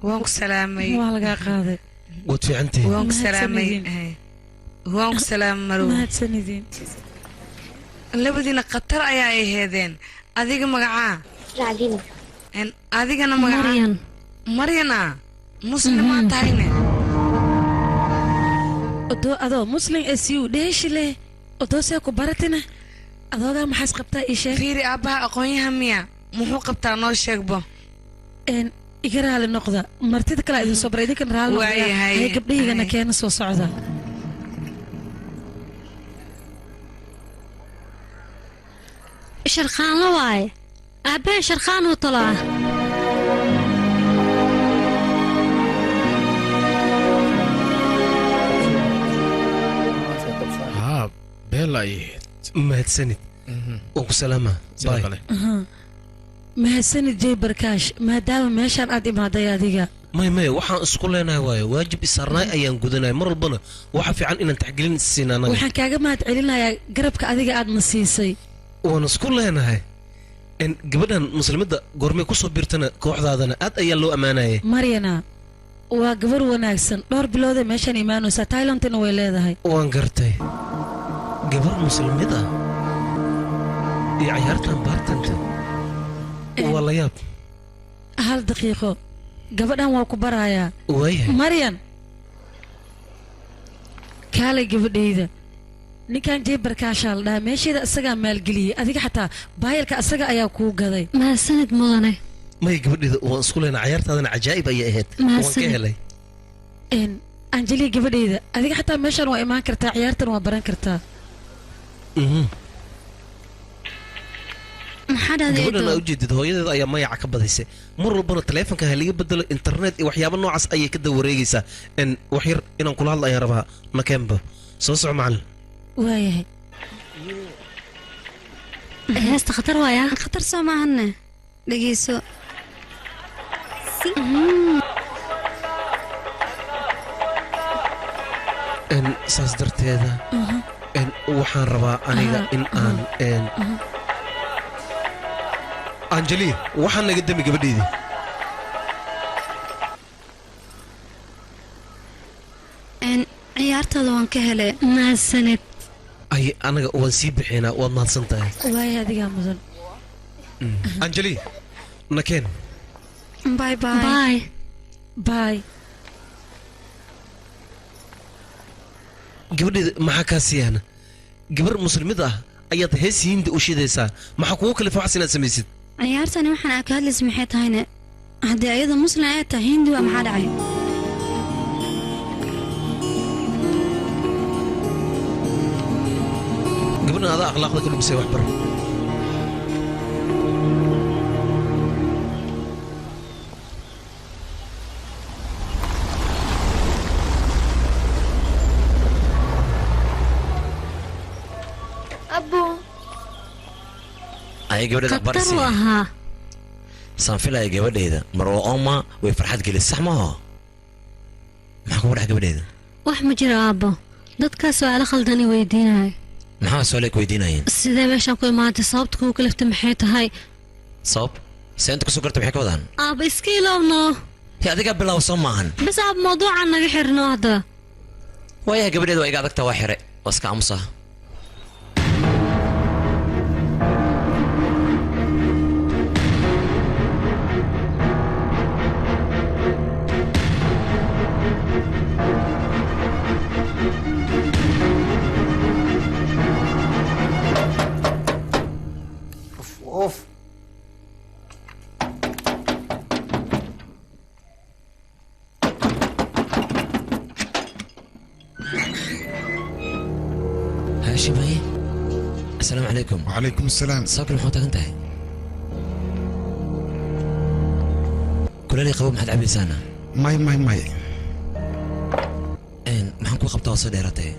[SPEAKER 3] Waan ku salaamay.
[SPEAKER 10] Waa lagaa qaaday.
[SPEAKER 2] Waad fiicantihiin.
[SPEAKER 3] Waan ku salaamay. Waan ku salaamay Marow.
[SPEAKER 10] Mahadsanidin.
[SPEAKER 3] Labadiina khatar ayaa ay heedeen. Adiga magacaa?
[SPEAKER 4] Raagini.
[SPEAKER 3] Adigana magacaa?
[SPEAKER 4] Maryan.
[SPEAKER 3] Maryana? Muslimaa tahayne?
[SPEAKER 10] Odoo adoo muslim ee siu dheeshi leh. Odoo see ku baratina. Adoogaa maxaas qabtaa ii sheeg.
[SPEAKER 3] Fiiri aabbaha aqoonyaha miya? Muxuu qabtaa noo sheegbo?
[SPEAKER 10] Iga raali noqda martida kale idin soo baray idinkan raali noqda hay gabdhahaygana keena soo socda.
[SPEAKER 4] Sharqaan la waaye aabbee sharqaan uu tolaa.
[SPEAKER 13] Haa beela ay ahayd.
[SPEAKER 2] Mahadsanid. Waan ku salaamaa. Bye.
[SPEAKER 10] Mahadsanid Jay Barkaash maadaama meeshaan aad imaaday adiga.
[SPEAKER 2] May may waxaan isku leenahay waayo waajib isaarnaay ayaan gudanay mar walbana waxa fiican inaan taxgelin siinaa anaga.
[SPEAKER 10] Waxaan kaaga mahad celinayaa garabka adiga aad na siisay.
[SPEAKER 2] Waan isku leenahay in gabadhan muslimadda goormay ku soo biirtana kooxdaadana aad ayaa loo ammaanayay.
[SPEAKER 10] Maryana waa gabar wanaagsan dhowr bilood ee meeshaan imaanaysa Thailandna way leedahay.
[SPEAKER 2] Waan gartay gabar muslimad ah iyo ciyaartan baartanta waa la yaab.
[SPEAKER 10] Hal daqiiqo gabadhan waa ku barayaa.
[SPEAKER 2] Waayahay.
[SPEAKER 10] Maryan kaalay gabadhayda ninkan Jay Barkaashaa la dhahaa meesheeda isagaa maalgeliyey adiga xataa baayalka isaga ayaa kuu gaday.
[SPEAKER 4] Mahadsanid mudane.
[SPEAKER 2] May gabadhayda waan isku leenahay ciyaartaadana cajaa'ib ayay ahayd. Waan ka helay.
[SPEAKER 10] Anjali gabadhayda adiga xataa meeshaan waa imaan kartaa ciyaartan waa baran kartaa.
[SPEAKER 2] Gabadhan aa ujeedid hooyadeed ayaa mayaca ka badisay mar walbana taleefanka ha laga bedelo internet iyo waxyaabo noocaas ayay ka dawareegaysaa. Wax yar inaan kula hadla ayaan rabaa nakeenba soo soco macallin.
[SPEAKER 10] Waayahay.
[SPEAKER 4] Heesta khatar waaya.
[SPEAKER 14] Khatar soo maahanne. Dhegeyso.
[SPEAKER 2] Saas darteeda waxaan rabaa aniga in aan Anjali waxaan naga dami gabadheydii.
[SPEAKER 14] Ciyaartaada waan ka helay.
[SPEAKER 4] Mahadsanid.
[SPEAKER 2] Ay anaga waan sii bixinaa waad mahadsan tahay.
[SPEAKER 10] Waaya adigaa mudan.
[SPEAKER 2] Anjali nakeen.
[SPEAKER 14] Bye bye.
[SPEAKER 4] Bye.
[SPEAKER 10] Bye.
[SPEAKER 2] Gabadheeda maxaa kaa siiyana? Gabar muslimid ah ayaad hees hindi u shidaysaa maxaa kugu kalifa waxaas inaad samaysid?
[SPEAKER 14] Ciyaartani waxaan aa ka hadlaysa maxay tahayne haddii ayada muslim ay tahay hindi waa maxaa dhacay?
[SPEAKER 2] Gabadhan adaa akhlaaqda ka dhumisay wax bar.
[SPEAKER 5] Ay gabadheeda
[SPEAKER 4] Khatar uu ahaa.
[SPEAKER 5] Saan filaya gabadheeda Marwa Oma way farxad gelisay sax maaha? Maxaa kugu dhaca gabadheeda?
[SPEAKER 4] Wax ma jiro aabbo dadkaas su'aalo khaldan i weydiinayo.
[SPEAKER 5] Maxaa su'aalo ku weydiinayeen?
[SPEAKER 4] Sidee meeshaan ku imaatay sababta kugu kaliftay maxay tahay?
[SPEAKER 5] Sabab? See inta kusoo gartay maxay ka wadaan?
[SPEAKER 4] Aabba iska ilowno.
[SPEAKER 5] Hee adigaa bilow soo maahan.
[SPEAKER 4] Bas aabba mawduucan naga xirno hadda.
[SPEAKER 5] Waayahay gabadheeda waa iga adagtaa waa xire waa iska aamusaa. Haashim haye. Assalaamu calaykum.
[SPEAKER 1] Wacalaykum assalaam.
[SPEAKER 5] Sababka maxaa taagan tahay? Kulaalii qabo maxaad cabaysaana?
[SPEAKER 1] May may may.
[SPEAKER 5] Maxaan kuu qabtaa oo soo dheeratay?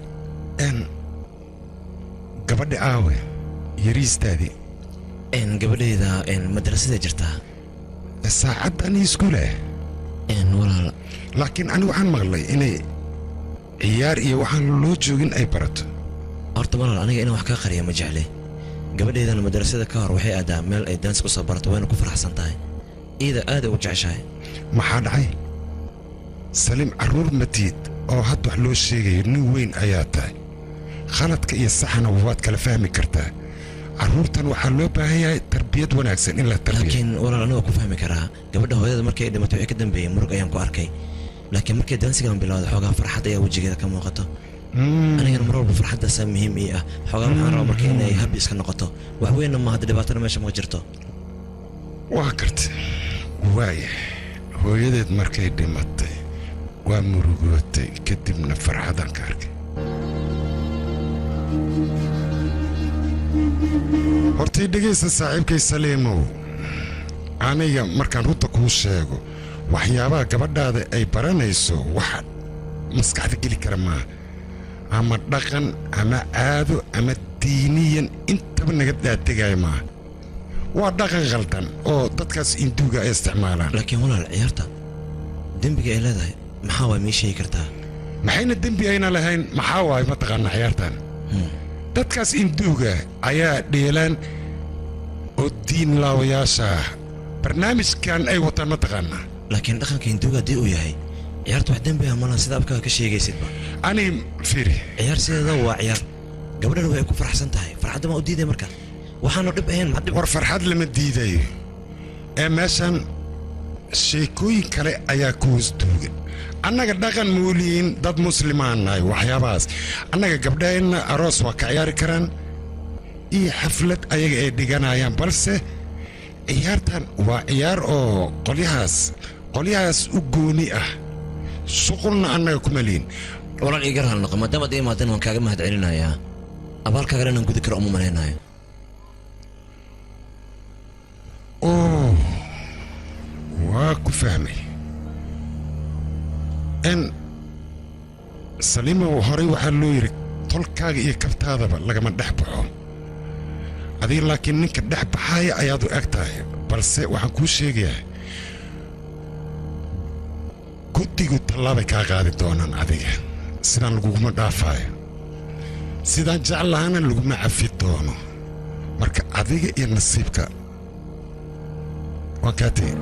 [SPEAKER 1] Gabadha aawe yariistaadii.
[SPEAKER 5] Gabadhayda madrasada jirtaa.
[SPEAKER 1] Saacaddan iskuule.
[SPEAKER 5] Walaal.
[SPEAKER 1] Laakiin ani waxaan maqlay inay ciyaar iyo waxaan loo joogin ay barato.
[SPEAKER 5] Horta walaal aniga inaan wax kaa qariya ma jecli. Gabadhaydana madrasada ka hor waxay aadaa meel ay daans ku soo barato wayna ku faraxsan tahay. Iyada aad ay u jeceshahay.
[SPEAKER 1] Maxaa dhacay? Saliim carruur matiid oo hadda wax loo sheegayo nin weyn ayaa tahay. Khaladka iyo saxana waad kala fahmi kartaa. Carruurtan waxaa loo baahan yahay tarbiyad wanaagsan in la tarbiyo.
[SPEAKER 5] Laakiin walaal aniga ku fahmi karaa gabadha hooyada markay dhimatay wixii ka dambeeyay murug ayaan ku arkay. Laakiin markay daansigan bilowday xoogaa farxad ayaa wejigeeda ka muuqato. Anigana mar walba farxaddaasaa muhiim ii ah. Xoogaa waxaan rabaa marka inay habi iska noqoto. Wax weynna ma hadda dhibaatana meesha ma jirto.
[SPEAKER 1] Waa gartay. Waaya hooyadeed markay dhimatay waa murugootay kadibna farxadaan ka arkay. Hortii dhegaysta saaxiibkay Saliimow, aniga markaan runta kuu sheego waxyaabaha gabadhaada ay baranayso wax maskaxda geli kara maaha. Ama dhaqan ama caado ama diiniyan intaba naga daategaya maaha. Waa dhaqan khaldan oo dadkaas induuga ay isticmaalaan.
[SPEAKER 5] Laakiin walaal ciyaarta dembiga ay leedahay maxaa waay mii sheegi kartaa?
[SPEAKER 1] Maxayna dembi ayna lahayn maxaa waay mataqaanaa ciyaartan? Dadkaas induuga ayaa dheelaan oo diin laawayaasha ah barnaamijkan ay wataan mataqaanaa.
[SPEAKER 5] Laakiin dhaqanka induuga haddii uu yahay ciyaarta wax dembi ah malaha sida abkaaga ka sheegaysidba.
[SPEAKER 1] Ani fiiri
[SPEAKER 5] ciyaar sideeda waa ciyaar. Gabadhana way ku faraxsan tahay. Farxadda ma u diiday marka? Waxaanu dhib ahayn maxaa dhib?
[SPEAKER 1] War farxad lama diidayo. Ee meeshan sheekooyin kale ayaa ku hoos duugan. Annaga dhaqan muuliyiin dad muslimaan nahay waxyaabahaas. Annaga gabdhaheenna aroos waa ka ciyaari karaan iyo xaflad ayaga ay dhiganayaan, balse ciyaartan waa ciyaar oo qolyahaas u gooni ah. Shuqulna annaga kuma lihin.
[SPEAKER 5] Walaal ii gar hal noqo maadaama aad ii imaadeen waan kaaga mahad celinayaa. Abaalkaagana inaan gudi karo uma malaynayo.
[SPEAKER 1] Oo waa ku fahmay. Saliimow horey waxaa loo yidhi tolkaaga iyo kabtaadaba lagama dhex baxo. Adiga laakiin ninka dhex baxaaya ayaad u eg tahay, balse waxaan kuu sheegayaa guddigu tallaabay kaa qaadi doonaan adiga. Sidaan laguguma dhaafaayo, sidaan jeclahaana laguma cafi doono. Marka adiga iyo nasiibka waan kaa tegey.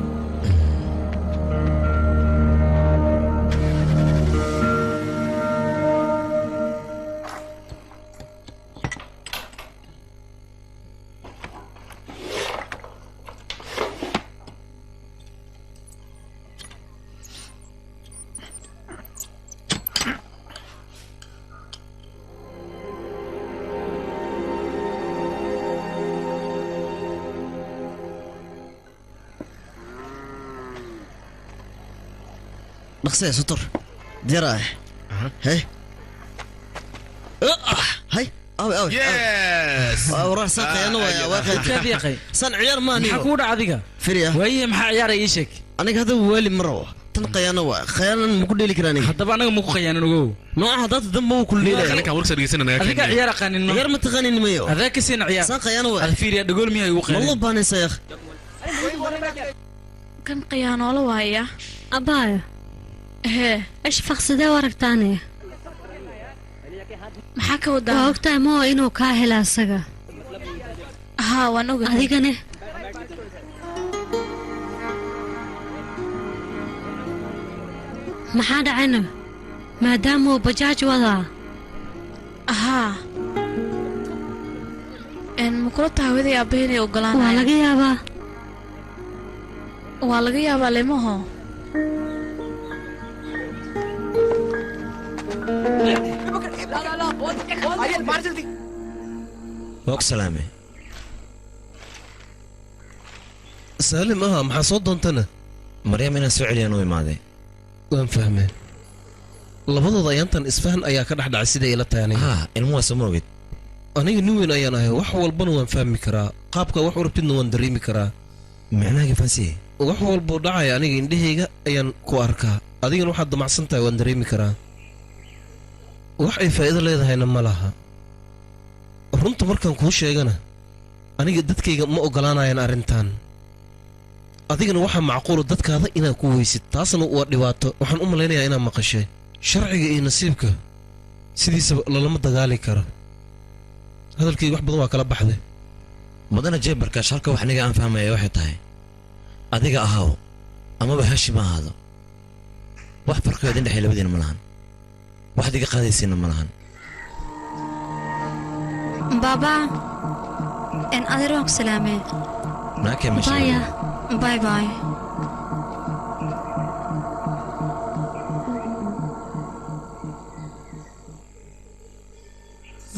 [SPEAKER 7] dhaqsee sutur diyaar ah hey hay awe awe
[SPEAKER 13] yes
[SPEAKER 7] warar san qiyaano waa
[SPEAKER 9] waa
[SPEAKER 7] san ciyaar ma aniga
[SPEAKER 9] maxaa ku dhac adiga
[SPEAKER 7] firiya
[SPEAKER 9] waaye maxaa ciyaar ii sheeg
[SPEAKER 7] aniga hada wali maro tan qiyaano waa khiyaanan ma ku dheeli karaan
[SPEAKER 9] hadaba anaga ma ku khiyaanan ogow
[SPEAKER 7] nooca hadda dambe uu ku leeyahay
[SPEAKER 13] aniga warka dhageysanana
[SPEAKER 9] adiga ciyaar aqaanin
[SPEAKER 7] ciyaar ma taqaanin mayo
[SPEAKER 9] adaa ka siin ciyaar
[SPEAKER 7] san qiyaano waa
[SPEAKER 9] ad firiya dhagool miyaa igu qeyn
[SPEAKER 7] wallah baanaysa yaakh
[SPEAKER 15] kan qiyaanoolo waaya
[SPEAKER 4] abaayo
[SPEAKER 15] hee
[SPEAKER 4] ashfaq sidee u aragtaane
[SPEAKER 15] maxaa ka wadaa
[SPEAKER 4] waa ogtahay moo inuu kaa hela asaga
[SPEAKER 15] haa waan ogahay
[SPEAKER 4] adigane maxaa dhacayna maadaama uu bajaaj wadaa
[SPEAKER 15] haa ma kula tahay hooyaday aabbahay inay ogolaanayaan
[SPEAKER 4] waa laga yaabaa
[SPEAKER 15] waa laga yaabaa lemaho
[SPEAKER 5] waa ku salaamay
[SPEAKER 2] saalim aha maxaa soo doontana
[SPEAKER 5] maryam inaan soo celiyaan u imaaday
[SPEAKER 2] waan fahmay labadooda ayaantan isfahan ayaa ka dhex dhacay sida ila tahay aniga
[SPEAKER 5] haa ilmo waa soo ma ogid
[SPEAKER 2] Aniga nin weyn ayaan ahay, wax walbana waan fahmi karaa, qaabka wax u rabtidna waan dareemi karaa.
[SPEAKER 5] Micnahaaga fahansiye.
[SPEAKER 2] Wax walboo dhacaya aniga indhahayga ayaan ku arkaa, adigana waxaad damacsan tahay waan dareemi karaa. Wax ay faa'iido leedahayna ma laha. Runta markaan kuu sheegana aniga dadkayga ma oggolaanayaan arrintan. Adigana waxaa macquula dadkaada inaad ku weysid, taasna waa dhibaato. Waxaan u malaynayaa inaad maqashay sharciga iyo nasiibka sidiisaba lalama dagaali karo. Hadalkayga wax badan waa kala baxday.
[SPEAKER 5] Mudane Jeebarkaash, halka wax aniga aan fahmaya waxay tahay adiga ahaw amaba Haashim ha ahaado, wax farqiga idin dhexeeya labadiina ma lahan, waxaad iga qaadaysiinna ma lahan.
[SPEAKER 14] Baaba, en adeer waan ku salaamay.
[SPEAKER 5] Naakee meesha.
[SPEAKER 14] Baya, bye bye.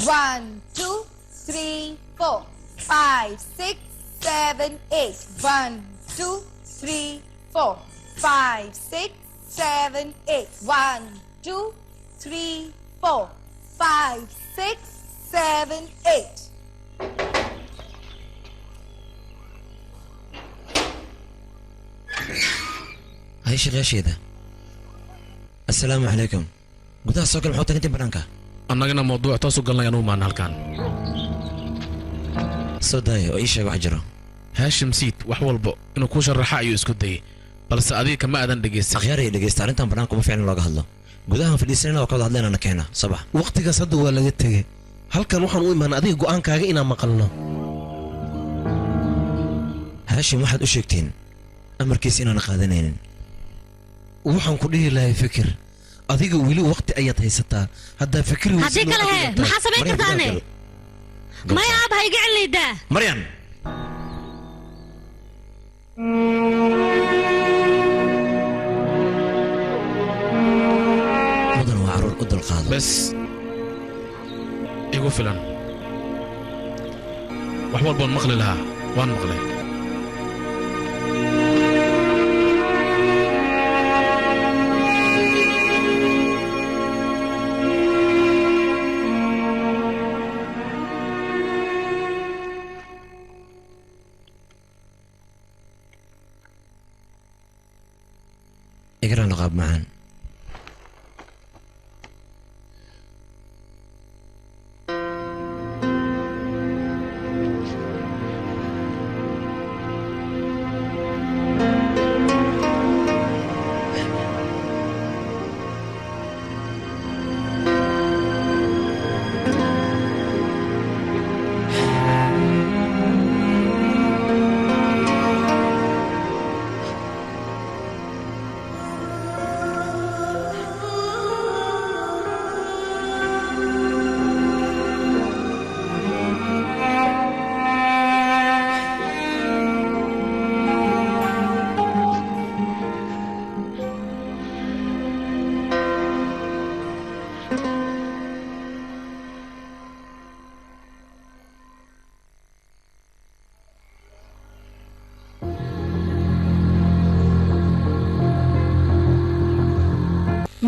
[SPEAKER 6] One, two, three, four, five, six, seven, eight. 1, 2, 3, 4, 5, 6, 7, 8. 1, 2, 3, 4, 5, 6, 7, 8.
[SPEAKER 5] Hay shaqaasheeda. Assalaamu calaykum. Gudaha soo gal, maxuu tagantiin banaanka?
[SPEAKER 13] Annagana mawduuc toos u galnay anuu maan halkan.
[SPEAKER 5] Soo daaya oo ii sheeg wax jiro.
[SPEAKER 13] Haashim Siid wax walba inuu kuu sharaxa ayuu isku dayay, balse adiga kama aadan dhegaysan.
[SPEAKER 5] Akhyaar ay dhegaysta, arrintan banaanka uma fiicna looga hadlo. Gudahan fadhiisanayna waa ka wada hadlaynana keena sabax.
[SPEAKER 2] Waqtigaas hadda waa laga tegey. Halkan waxaan u imaanay adiga go'aankaaga inaan maqalno.
[SPEAKER 5] Haashim waxaad u sheegtiin amarkiisa inaan qaadanaynin.
[SPEAKER 2] Waxaan ku dhihi lahay fikir, adiga weli waqti ayaad haysataa haddaa fikri.
[SPEAKER 4] Haddii kale hee maxaa samayn kartaane? Maya aab, ha iga celinaydaa.
[SPEAKER 5] Maryam, mudan waa carruur, u dulqaado.
[SPEAKER 13] Bes, igu filan. Wax walboon maqli lahaa waan maqlay.
[SPEAKER 5] Igraan qaab macaan.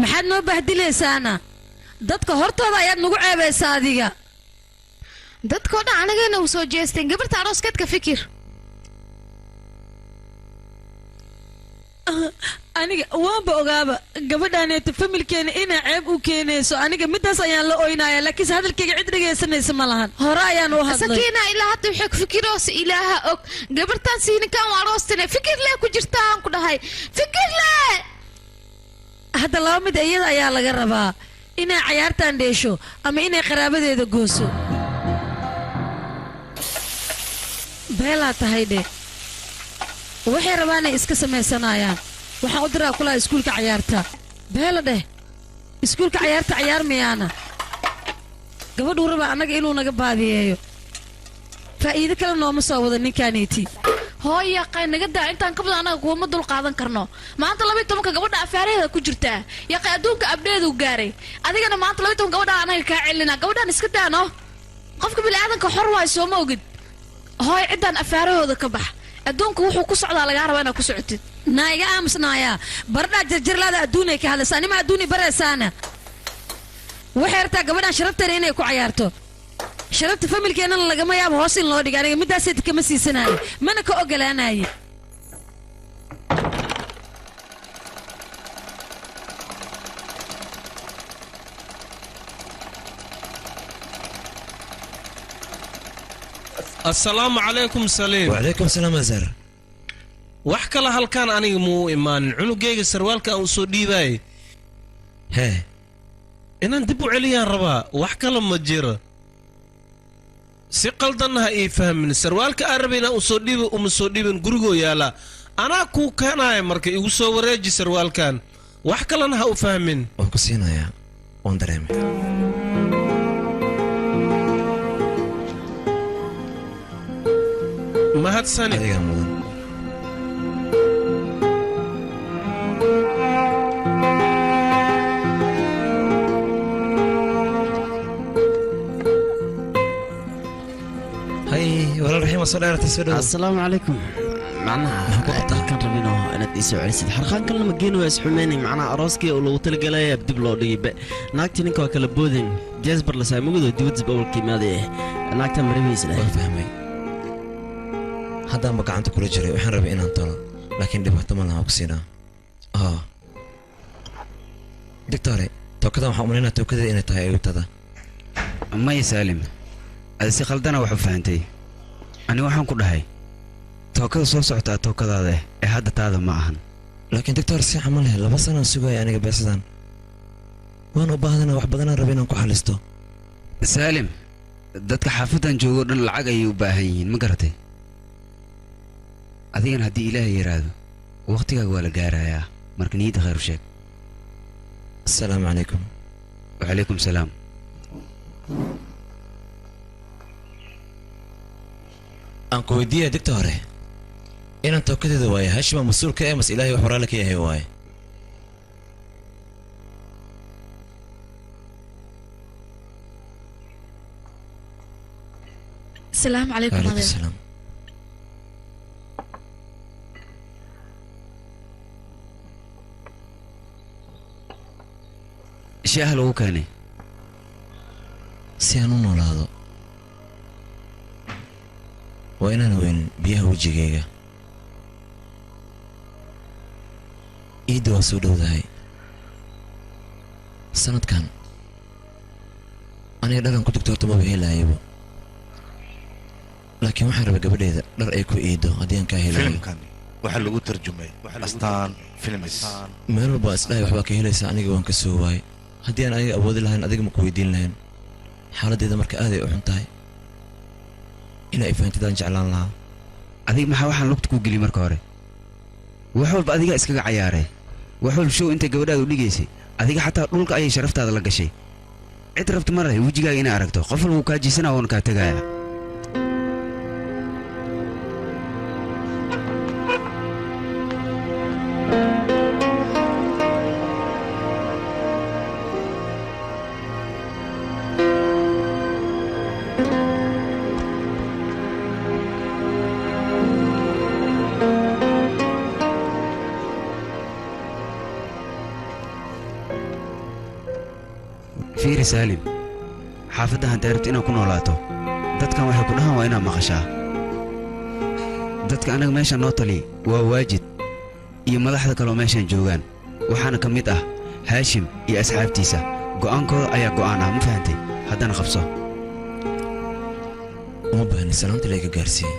[SPEAKER 10] Maxaad noo bahdinaysaana? Dadka hortooda ayaad nagu ceebaysaa adiga.
[SPEAKER 15] Dadkoo dhan anagana u soo jeesteen, gabarta arooskeedka fikir.
[SPEAKER 10] Aniga waanba ogaaba gabadhaaneeto familkeena inay ceeb u keenayso. Aniga midaas ayaan la oynaya, laakiinse hadalkayga cid dhegaysanaysa ma lahan. Hore ayaan u hadlay.
[SPEAKER 15] Sakiina ilaa hadda waxay ku fikiroosa ilaaha og gabartaan siininkaan u aroostane fikir lee ku jirta aan ku dhahay fikir lee.
[SPEAKER 10] Hadda laba mid iyada ayaa laga rabaa, inay cayaartan dheesho ama inay qaraabadeeda gooso. Beelaa tahay dhe, waxay rabaanay iska samaysanayaan. Waxaan u diraa kulaha iskuulka cayaarta. Beela dheh, iskuulka cayaarta cayaar miyaana? Gabadhuu rabaa annaga inuu naga baadiyeeyo, faa'iido kale nooma soo wada ninkaaniiti.
[SPEAKER 15] Hooy yaqay, naga daa intaan ka badan, anaga kuwama dul qaadan karno. Maanta 12-ka gabadha afaaraheeda ku jirtaa yaqay, adduunka abdheedu gaaray. Adigana maanta 12 gabadha anaga kaa celinaa, gabadhaan iska daano. Qofka bini'aadanka xor waay, sooma ogid? Hooy, ciddaan afaarahooda ka bax. Adduunku wuxuu ku socdaa lagaa rabaa inaad ku socotid.
[SPEAKER 10] Naa iga aamusnaayaa, baradhaa jarjarlaada adduunay ka hadlaysaa. Nima adduunay baraysaana? Waxay rabtaa gabadhaan sharafteena inay ku cayaarto. Sharafta familkeennana lagama yaabo hoos in loo dhiga. Aniga middaasayta kama siisanaayo, mana ka ogolaanayo.
[SPEAKER 2] Asalaamu calaykum Saliim.
[SPEAKER 5] Wacalaykum salaam Azar.
[SPEAKER 2] Wax kale halkaan aniga muu imaanin, cunugayga sarwaalka aan u soo dhiibaayay
[SPEAKER 5] hee
[SPEAKER 2] inaan dib u celiyaan rabaa, wax kale ma jiro. Si qaldanna ha ii fahmin, sarwaalka aan rabay inaan u soo dhiibo uma soo dhiibin, gurigoo yaala anaa kuu keenaaya, marka igu soo wareeji sarwaalkan, wax kalena ha u fahmin.
[SPEAKER 5] Waan ku siinayaa, waan dareemay.
[SPEAKER 2] Mahadsani.
[SPEAKER 5] Adigaa mudan. Hay walaal Raxiim, waa soo dheeratay, soo dhow.
[SPEAKER 7] Asalaamu calaykum. Macnaha halkan rabino inaad ii soo celisid xarqaankan lama geeni, waa isxumeynay. Macnaha arooskii oo lagu talagalaya dib loo dhigay, naagtii ninka waa kala boodin jesbar lasaamugado dibadisb awalka imaaday naagta marabiis leh.
[SPEAKER 5] Waan fahmay, haddaanba gacanta kula jiray, waxaan rabay inaan tolo, laakiin dhibaato ma laha, ku siinaa. Doctore, tookadan waxaan umalaynaa tookadeeda inay tahay ayuutada.
[SPEAKER 8] Maya Saalim, adi si khaldana wax u fahantay. Ani waxaan ku dhahay tookada soo socotaa tookadaada ee hadda taada ma ahan.
[SPEAKER 5] Laakiin doctor, si camal leh 2 sanaan sugaya aniga beesadan, waan u baahdana, wax badanaan rabay inaan ku xalisto.
[SPEAKER 8] Saalim, dadka xaafaddan joogo dhan lacag ayay u baahan yihiin, ma garatay? Adigan haddii Ilaahay yidhaahdo wakhtigaaga waa la gaarayaa, marka niyadda khayr u sheeg.
[SPEAKER 5] Asalaamu calaykum.
[SPEAKER 8] Wacalaykum salaam.
[SPEAKER 5] Aan ku weydiiyaya doctore, inaan tookadeeda waaye Hashima mas-uulka ee mas Ilaahay wax waraale ka yahay waaye?
[SPEAKER 15] Asalaamu calaykum.
[SPEAKER 5] Waalaikum
[SPEAKER 15] adeer.
[SPEAKER 5] Salaam.
[SPEAKER 8] Shaaha lagu keenay.
[SPEAKER 5] Si aan u noolaado waa inaan weynin biyaha wejigayga. Iidda waa soo dhowdahay. Sanadkan aniga dharan ku dugto horta maba helaayaba, laakiin waxaan rabay gabadheeda dhar ay ku iiddo haddii aan kaa helayo.
[SPEAKER 11] Filimkan waxaa lagu tarjumay Astaan Films.
[SPEAKER 5] Meel walba isdhahay waxbaa ka helaysaa, aniga waan ka soo waayay. Haddii aan aniga awoodi lahayn, adiga ma ku weydiin lahayn. Xaaladdeeda marka aaday u xun tahay, inay fahantidaan jeclaan lahaa.
[SPEAKER 8] Adiga maxaa waxaan lugta kuu geliy marka hore? Wax walba adigaa iskaga cayaaray, wax walba show intay gabadhaada u dhigaysay, adiga xataa dhulka ayay sharaftaada la gashay. Cid rabta ma rahay wejigaaga inay aragto, qof walba wuu kaa jiisanaa wuuna kaa tegaaya. Fiiri Saalim, xaafadda hadday rabto inaad ku noolaato, dadkan waxay ku dhahaan waa inaad maqashaa. Dadka annaga meeshaan noo taliya waa Waajid iyo madaxda kaloo meeshaan joogaan, waxaana ka mid ah Haashim iyo asxaabtiisa. Go'aankooda ayaa go'aan ah, ma fahantay? Haddana qabso.
[SPEAKER 5] Uma baahni salaamta layga gaarsiiyey.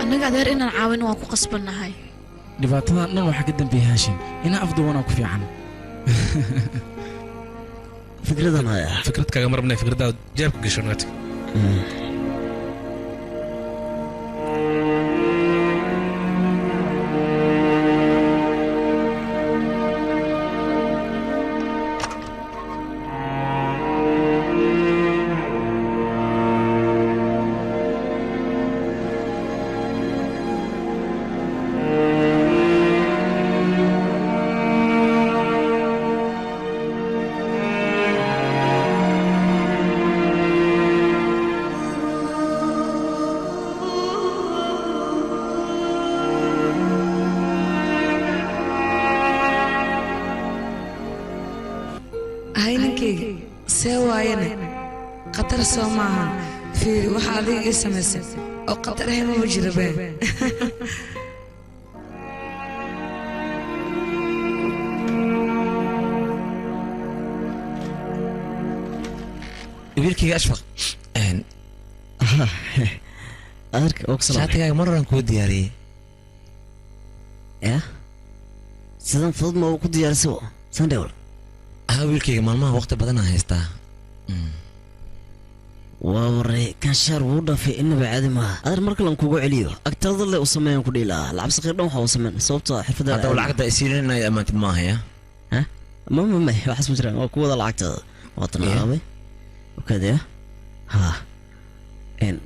[SPEAKER 15] Annaga adeer inaan caawino waan ku qasbannahay.
[SPEAKER 9] Dhibaatadan dhan waxaa ka dambeeyay Haashim, inaa afduwanaa ku fiican.
[SPEAKER 7] Fikradan haya.
[SPEAKER 13] Fikrad kaaga marabnay, fikradaada jeebka gasho naga tag.
[SPEAKER 3] Ninkayga see waayane khatar soo maahan. Fiiri waxa adiga ii samaysay oo khatar ahay maba jira been.
[SPEAKER 5] Wiilkayga Ashfaq,
[SPEAKER 7] adeerka oo ku salaam.
[SPEAKER 5] Shaatigaaga mar horan kuu diyaariyey.
[SPEAKER 7] Ya, sidan fudud ma uu ku diyaarisay sandhewal?
[SPEAKER 5] Haa wiilkayga, maalmaha waqti badan aan haystaa.
[SPEAKER 7] Waa waray, kan shaar wuu dhaafay, inaba caadi maaha. Adeer, mar kale aan kugu celiyo, agtaada le u sameeyaan ku dhihi lahaa. Lacag saqiir dhan waxa uu sameyn sababtoo ah xirfadda.
[SPEAKER 5] Haddaba lacagta isiilinaya ammaantid maaha ya?
[SPEAKER 7] Ha, ma waxaas ma jiraan, waa ku wada lacagtaada. Waatan aabay okaadaya. Ha,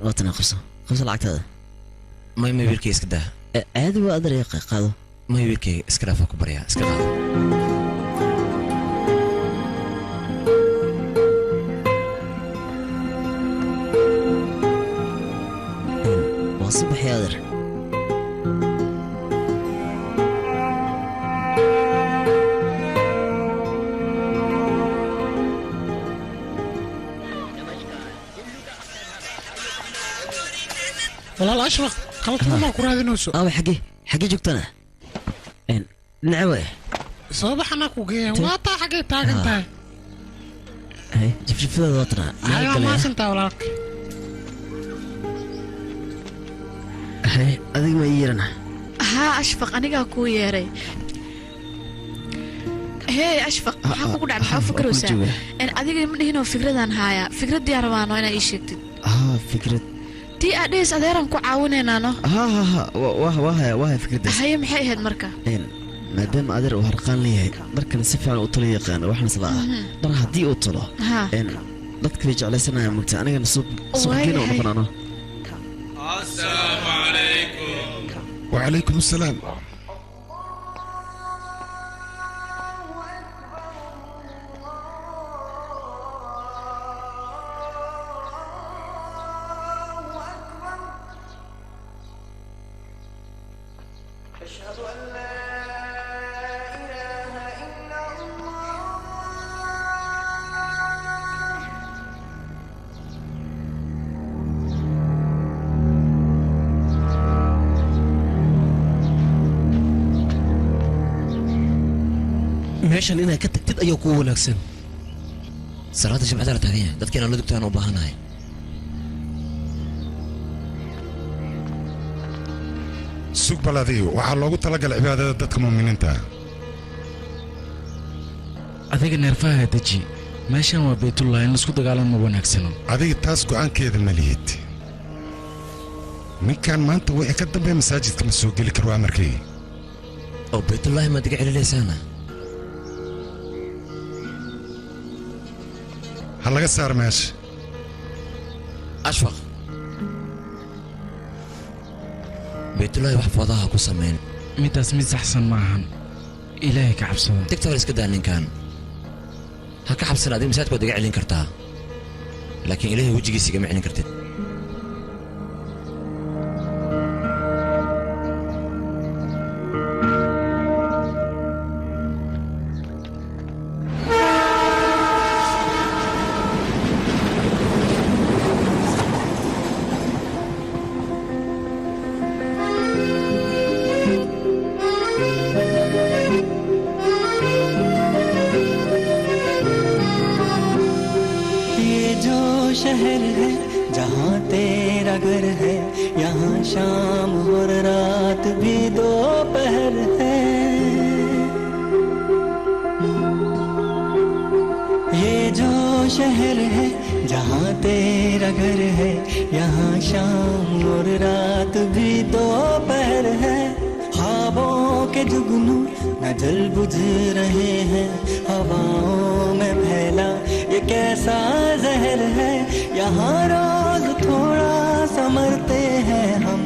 [SPEAKER 7] waatan, qabso, qabso lacagtaada.
[SPEAKER 5] May, wiilkayga, iska daa.
[SPEAKER 7] Caadi waa adeer, yaqa qaado.
[SPEAKER 5] May wiilkayga, iska dhaafaa ku baryaa, iska qaado.
[SPEAKER 7] Waa subaxii adeer.
[SPEAKER 12] Walaal Ashraf, qalkuma ku raadinayso.
[SPEAKER 7] Aawe, xaggee joogtana? Dhinace waay.
[SPEAKER 12] Sabab anaa ku geeya, waa taa, xaggee taagan tahay?
[SPEAKER 7] Hay, jifjifadeeda waa tanaa.
[SPEAKER 12] Ayaa maasantaa walaalka.
[SPEAKER 7] Hay, adiga ma ii yeerana?
[SPEAKER 15] Haa Ashfaq, anigaa kuu yeeray. Hey Ashfaq, maxaa kugu dhacay? Maxaa u fikiraysaa? Adiga ma dhihinoo fikradaan haayaa, fikraddii aan rabaano inaa ii sheegtid.
[SPEAKER 7] Haa, fikrad?
[SPEAKER 15] Tii aad dhehaysa adeeraan ku caawinaynaano.
[SPEAKER 7] Ha ha ha, waa haya, waa haya fikraddaas.
[SPEAKER 15] Haye, maxay ahayd marka?
[SPEAKER 7] Maadaama adeer uu harqaan leeyahay, dharkana si fiican u talo yaqaano, waxaan isla ah dhar haddii uu talo dadka bay jeclaysanaya mugta, anigana suuqgeena u noqonaano.
[SPEAKER 1] وعليكم السلام.
[SPEAKER 2] Meeshan inaad ka tagtid ayaa kuu wanaagsan.
[SPEAKER 5] Salaada jimcada la taagan yahay, dadkiina la dugtaan u baahanahay.
[SPEAKER 1] Sug bal adigu, waxaa loogu talagalay cibaadada dadka muuminiinta ah.
[SPEAKER 9] Adiga neerfaha deji, meeshan waa Baytullah, in laisku dagaalamo ma wanaagsano.
[SPEAKER 1] Adiga taas go'aankeeda ma lihid. Ninkan maanta wixii ka dambeeya masaajidka ma soo geli karo, amarkayga.
[SPEAKER 5] Oo Baytullaahi maad iga celinaysaana?
[SPEAKER 1] Ha laga saar meesha.
[SPEAKER 5] Ashfaq, Baytullaahi wax foodaha ku samayn.
[SPEAKER 9] Midaas mid saxsan ma ahan, Ilaahay ka cabsada.
[SPEAKER 5] Tigtor, iska daa ninkan, ha ka xabsan. Adiga masaajidka waad iga celin kartaa, laakiin Ilaahay wejigiisa igama celin kartid.
[SPEAKER 16] ये जो शहर है जहाँ तेरा घर है, यहाँ शाम और रात भी दोपहर है। ये जो शहर है जहाँ तेरा घर है, यहाँ शाम और रात भी दोपहर है। ख्वाबों के जुगनू न जल बुझ रहे हैं, हवाओं में फैला ये कैसा जहर है। यहाँ रोज थोड़ा समरते हैं हम,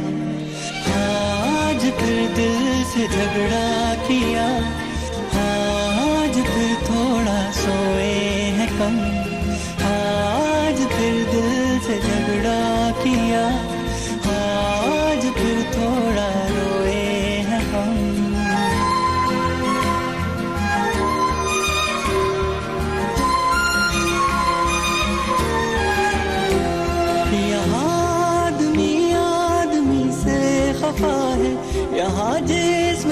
[SPEAKER 16] आज फिर दिल से झगड़ा किया, आज फिर थोड़ा सोए हैं कम, आज फिर दिल से झगड़ा किया, आज फिर थोड़ा रोए हैं हम।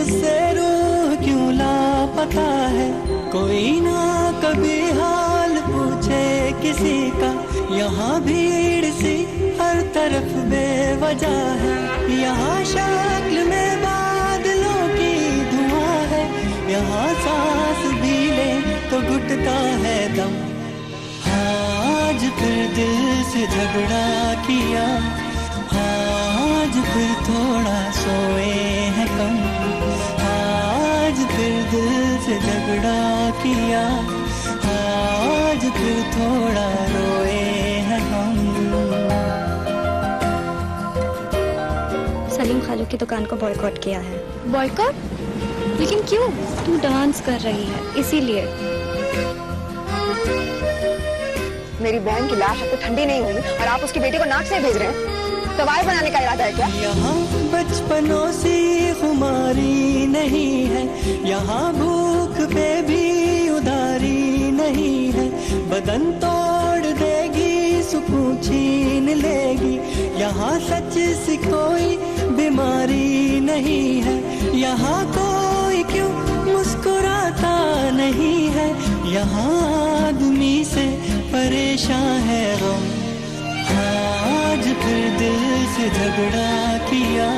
[SPEAKER 16] मुझसे रूह क्यों लापता है। कोई ना कभी हाल पूछे किसी का, यहाँ भीड़ सी हर तरफ बेवजह है। यहाँ शक्ल में बादलों की धुआं है, यहाँ सांस भी ले तो घुटता है दम। आज फिर दिल से झगड़ा किया, आज फिर थोड़ा सोए हैं कम। आज फिर दिल से झगड़ा किया, आज फिर थोड़ा रोए हैं हम।
[SPEAKER 17] सलीम खालू की दुकान को बॉयकॉट किया है।
[SPEAKER 18] बॉयकॉट? लेकिन क्यों?
[SPEAKER 17] तू डांस कर रही है इसीलिए।
[SPEAKER 6] मेरी बहन की लाश अब तो ठंडी नहीं हुई और आप उसकी बेटी को नाक से भेज रहे हैं। दवाई बनाने का इरादा है क्या?
[SPEAKER 16] यहाँ बचपनों से खुमारी नहीं है, यहाँ भूख पे भी उधारी नहीं है। बदन तोड़ देगी सुकून छीन लेगी, यहाँ सच सी कोई बीमारी नहीं है। यहाँ कोई क्यों मुस्कुराता नहीं है, यहाँ आदमी से परेशान है गम। आज फिर दिल से झगड़ा किया,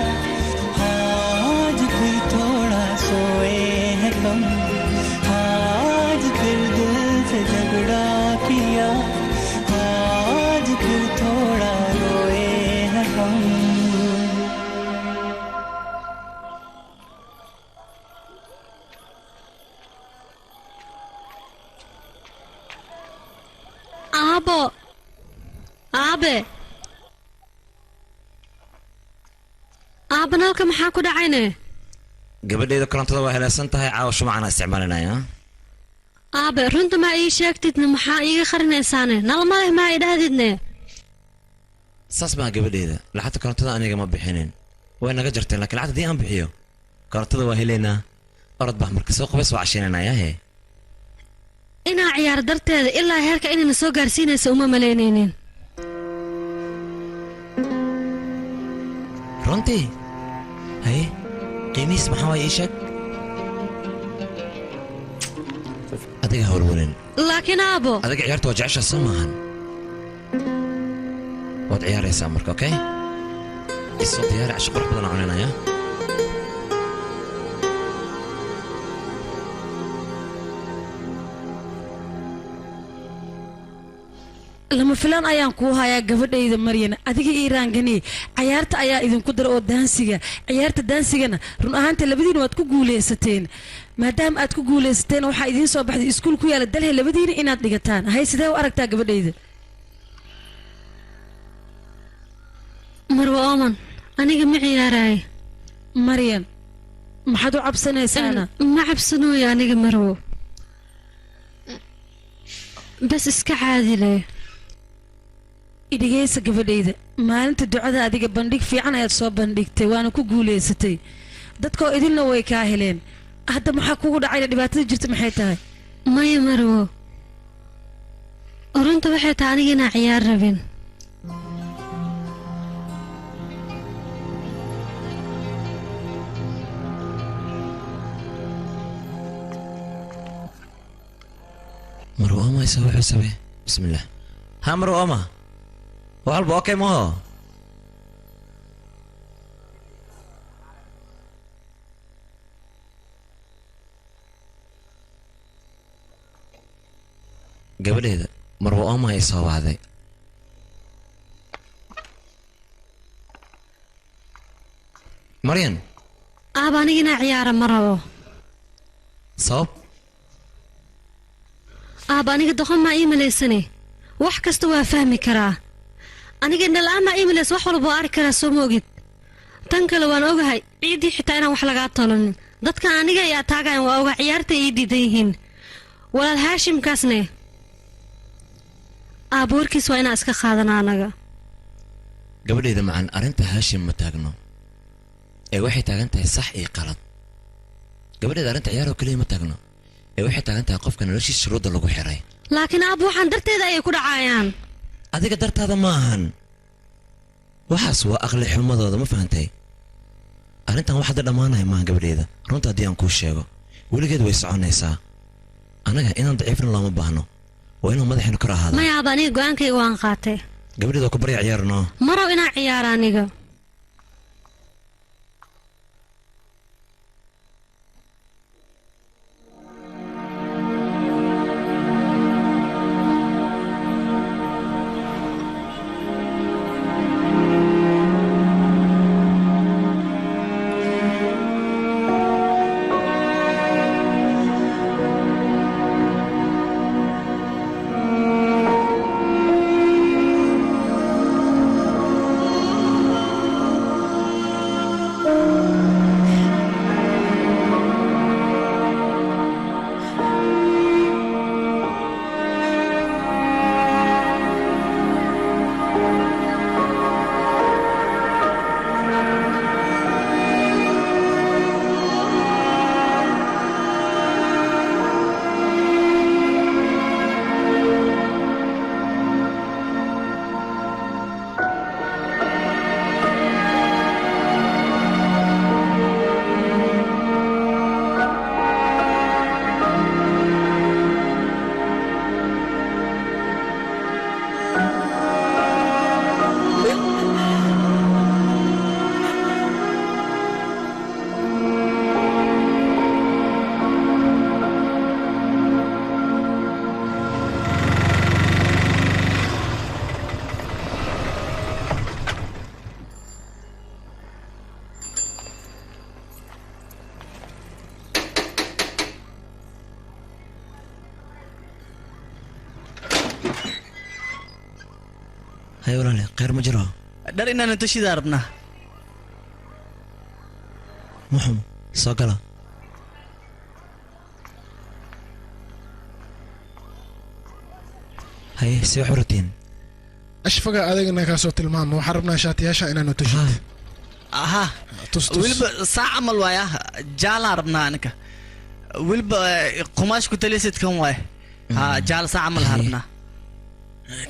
[SPEAKER 16] आज फिर थोड़ा सोए हैं कम। आज फिर दिल से झगड़ा किया, आज फिर थोड़ा रोए हैं हम।
[SPEAKER 4] Aabo, aabe, aaba nalka maxaa ku dhacayne?
[SPEAKER 5] Gabadhayda korontada waa helaysan tahay, caawa shumacana isticmaalinaya.
[SPEAKER 4] Aabe, runta ma ii sheegtidne, maxaa iiga qarinaysaane? Nal ma leh maa idhahdidne?
[SPEAKER 5] Saas maa gabadhayda, lacagta korontada aniga ma bixinin, way naga jarteen, laakiin lacagta haddii aan bixiyo korontada waa helaynaa. Orod bah marka soo qabays waa cashiinanaya he.
[SPEAKER 4] Inaa ciyaar darteeda ilaa heerka inayna soo gaarsiinaysa uma malaynaynin.
[SPEAKER 5] Runtii haye, qiimihiis maxaa waay ii sheeg? Adiga howlwalin.
[SPEAKER 4] Laakiin aabo,
[SPEAKER 5] adiga ciyaarta waa jeceshaa soo maahan, waad ciyaaraysaa marka. Okay, isoo diyaari casho qurux badan aan cunanaya.
[SPEAKER 10] Lama filaan ayaan kuu hayaa gabadhayda Maryan. Adiga ii raangani cayaarta ayaa idinku dara oo daansiga, ciyaarta daansigana run ahaanta labadiina waad ku guuleysateen. Maadaama aad ku guuleysateen waxaa idiin soo baxday iskuul ku yaala Dalhi labadiina inaad dhigataan. Hay, sidee u aragtaa gabadhayda?
[SPEAKER 4] Marwa Ooman, aniga ma ciyaaraayo.
[SPEAKER 10] Maryan, maxaad u cabsanaysaana?
[SPEAKER 4] Ma cabsanooyo aniga Marwo, bas iska caadi leh.
[SPEAKER 10] Idhigaysa gabadhayda, maalinta ducada adiga bandhig fiican ayaad soo bandhigtay, waana ku guuleysatay, dadkoo idinna way kaa heleen. Hadda maxaa kugu dhacayna? Dhibaatada jirta maxay tahay?
[SPEAKER 4] Maya Marwo, runta waxay tahay aniga inaan ciyaar rabin.
[SPEAKER 5] Marwo Oma isoo wuxuu sabe. Bismillaah. Ha Marwo Oma, wax walba okay maho? Gabadheeda Marwo Oma ay soo wacday. Maryan.
[SPEAKER 4] Aaba, aniga inaa ciyaara ma rabo.
[SPEAKER 5] Sabab?
[SPEAKER 4] Aaba, aniga doqon maa ii malaysane, wax kasta waa fahmi karaa. Aniga indhala-aan maa ii malaysa, wax walba waa arki karaa soo moogid. Tan kale waan ogahay ciiddii xitaa inaan wax lagaa tolanin. Dadkan aniga ay ataagayan waa oga, ciyaarta ii diidan yihiin. Walaal Haashimkaasne aaba warkiis waa inaan iska qaadanaa anaga.
[SPEAKER 5] Gabadhayda macan, arrinta Haashim ma taagno ee waxay taagan tahay sax iyo qalad. Gabadhayda, arrinta ciyaar oo keliya ma taagno ee waxay taagan tahay qofka noloshiisa shuruudda lagu xiray.
[SPEAKER 4] Laakiin aab, waxaan darteeda ayay ku dhacayaan.
[SPEAKER 5] Adiga dartaada ma ahan, waxaas waa aqli xumadooda, ma fahantay? Arrintan wax hadda dhammaanaya maaha gabadheeda. Runta haddii aan kuu sheego, weligeed way soconaysaa. Annaga inaan daciifna looma baahno. Waa inaan madaxayna kor ahaada.
[SPEAKER 4] Maya aaba, aniga go'aankayga waan qaatay.
[SPEAKER 5] Gabadheeda waa ku barya ciyaarno.
[SPEAKER 4] Ma rabo inaan ciyaaro aniga.
[SPEAKER 5] Hay walaale, khayr ma jiro.
[SPEAKER 19] Dhar inaan tushidaa rabnaa.
[SPEAKER 5] Muxum, soo gala. Haye, see wax u rabtiin?
[SPEAKER 12] Ashfaga adigana kaa soo tilmaamo, waxaan rabnaa shaatiyaasha inaanu tushid.
[SPEAKER 19] Aha.
[SPEAKER 12] Tus tus.
[SPEAKER 19] Weliba saac camal waaya, jaalaan rabnaa aniga. Weliba qumaash ku talisid kan waay. Ha, jaal saac camal haa rabnaa.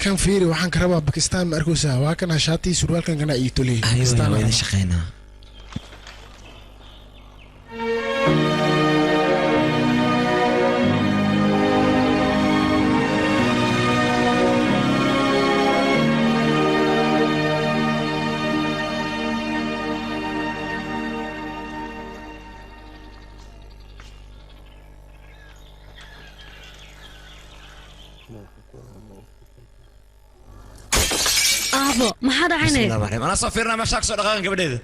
[SPEAKER 12] Kan fiiri, waxaan ka rabaa Bakistaan ma arkaysaa? Waa kana shaatii surwaalkan kana ii toliyey.
[SPEAKER 5] Haye
[SPEAKER 12] Bakistaan
[SPEAKER 5] walaal, waa
[SPEAKER 12] aan
[SPEAKER 5] idin shaqaynaa.
[SPEAKER 4] Aabo, maxaa dhacayne?
[SPEAKER 5] Bismillah ar-Rahmaan. Anaa soo fiirinaa meeshaa ka soo dhaqaaqan gabadheeda.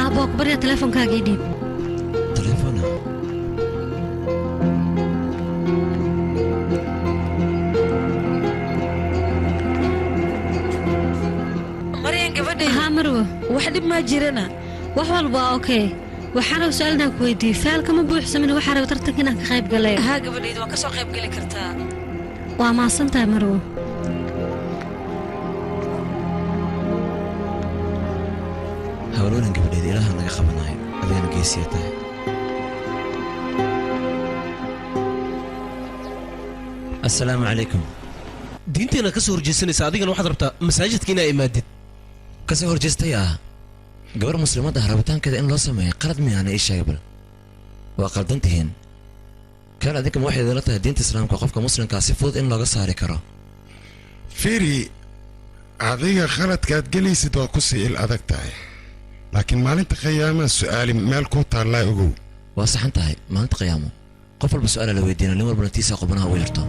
[SPEAKER 4] Aabo, waa ku barya, teleefonkaaga ii dhiib.
[SPEAKER 5] Telefoona.
[SPEAKER 10] Maryan gabadhayda.
[SPEAKER 4] Haa Marwo.
[SPEAKER 10] Wax dhib maa jirana?
[SPEAKER 4] Wax walba waa okay. Waxaan raba su'aal inaan ku weydiiyo. Faalka ma buuxsamin, waxaan raba tartanka inaan ka qayb galay.
[SPEAKER 10] Haa gabadhayda, waa ka soo qayb geli kartaa.
[SPEAKER 4] Waa mahadsan tahay Marwo.
[SPEAKER 5] Hawloolan gabadheeda, ilaaha naga qabanayo. Adigana geesiya tahay. Assalaamu calaykum.
[SPEAKER 2] Diinteena ka soo horjeesanaysa, adigana waxaad rabtaa masaajidka inaa imaadid.
[SPEAKER 5] Ka soo horjeestay ah? Gabar muslimadda ah rabitaankeeda in loo sameeyo qalad miyaana? Ii sheega bal. Waa qaldan tihiin. Kan adinka ma waxay idinla tahay diinta islaamka qofka muslimkaa si fudud in looga saari karo?
[SPEAKER 1] Fiiri, adiga khaladkaad gelaysid waa ku sii il adag tahay, laakiin maalinta qiyaamaha su'aali meel kuu taallaa, ogow.
[SPEAKER 5] Waa saxan tahay. Maalinta qiyaamo qof walba su'aala la weydiina, nin walbana tiisa qubanaha u yarto.